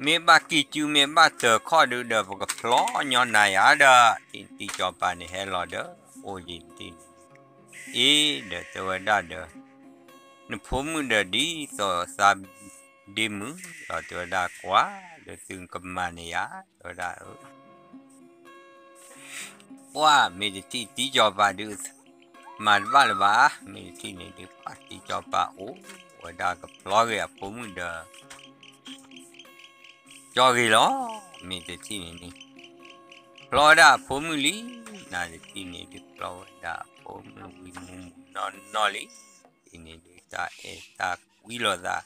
မ့ၢ်ဘၣ်ကံၢ်ကူမ့ၢ်ဘၣ်တၢၤခီၣ်ဒုးဒီး ပကဖျီညီနၤယၤဒီး တံၤကၠီပၤန့ၣ်ဟဲလီၤဒီး အိၣ်ယံၤတံၤ အ့ ဒီးတဲဝဲဒၣ်ဒီး နဖိမုၣ်ဒီးဒ်သိးသးဒ့မုၣ်လီၤ တဲဝဲဒၣ်ကွၢ် ဒီးသုကမၤန့ၢ်ယၤ တဲဝဲဒၣ် ပှၤ မ့ၢ်တထံၣ်တံၤကၠီပၤဒုး မၤတဘၣ်လၢၤဘၣ် မ့ၢ်တထံၣ်န့ၣ်ဒုး ပှၤတံၤကၠီပၤအိၣ်ဝဲဒၣ်ကဖျီဂ့ၤအဖိမုၣ်ဒီး ကၠီဂ့ၤလီၤ မ့ၢ်တထံၣ်န့ၣ်ဒုး ဖျီဝဲဒၣ်အဖိမုၣ်လံ နတထံၣ်န့ၣ်ဒုး ဖျီဝဲဒၣ်အဖိမုၣ်ဝံၤမူၤမူၤနီၢ်နီၢ်လံ တထံၣ်န့ၣ်ဒုး တၢ်အဲၣ်တၢ်ကွံလိာ်သး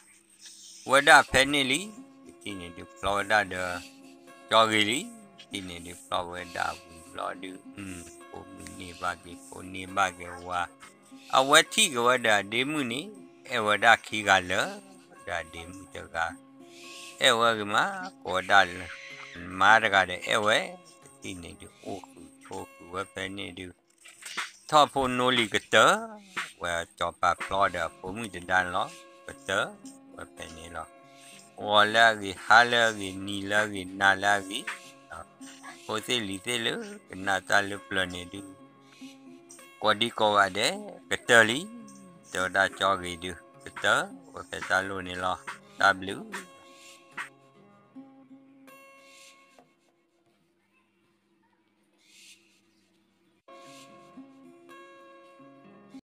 ဝဲဒၣ်ဖဲန့ၣ်လံ, တထံၣ်န့ၣ်ဒုးဖျီဝဲဒၣ်ဒီး ကၠီဂ့ၤလံ, တထံၣ်န့ၣ်ဒုးဖျီဝဲဒၣ်ဝံၤဘျီဒုး ဖိမုၣ်န့ၢ်ဘၣ်က့ၤဖိ န့ၢ်ဘၣ်က့ၤဝၤ, အဝဲထံၣ်က့ၤဝဲဒီးအဒ့မုၣ်န့ၣ် အဲၣ်ဝဲဒၣ်ခံဂၤလၢာ်, ဒီးအဒ့မုၣ်တဂၤ အဲၣ်ဝဲဂ့ၤမး ကိးဝဲဒၣ်လၢ မါတဂၤဒီးအဲၣ်ဝဲ, တထံၣ်န့ၣ်ဒုးအိၣ်ဃုာ်ဆိးဃုာ်ဝဲဖဲန့ၣ်ဒုး ထီၣ်ဖိနီၣ်လံၤကတၢၢ်ဝဲ စီၤပၤဖျီဒီးအဖိမုၣ်တဒါန့ၣ်လီၤ. ကတၢၢ်ဝဲဖဲန့ၣ်လီၤ. ဂီၤလၢအဂ့ၤ ဟါလၢအဂ့ၤ နံၤလၢအဂ့ၤ နၤလၢအဂ့ၤ, ဖိသ့ၣ်လံၤသ့ၣ်လၢကနၣ်တၢ်လၢပျၢၤန့ၣ်ဒုး ကိးဒံကိးဂၤဒဲး ကတၢၢ်လံ, တဲဝဲဒၣ်ကၠီဂ့ၤဒုး ကတၢၢ်ဝဲဖဲတၢ်လိၣ်န့ၣ်လီၤ. တၢ်ဘျုး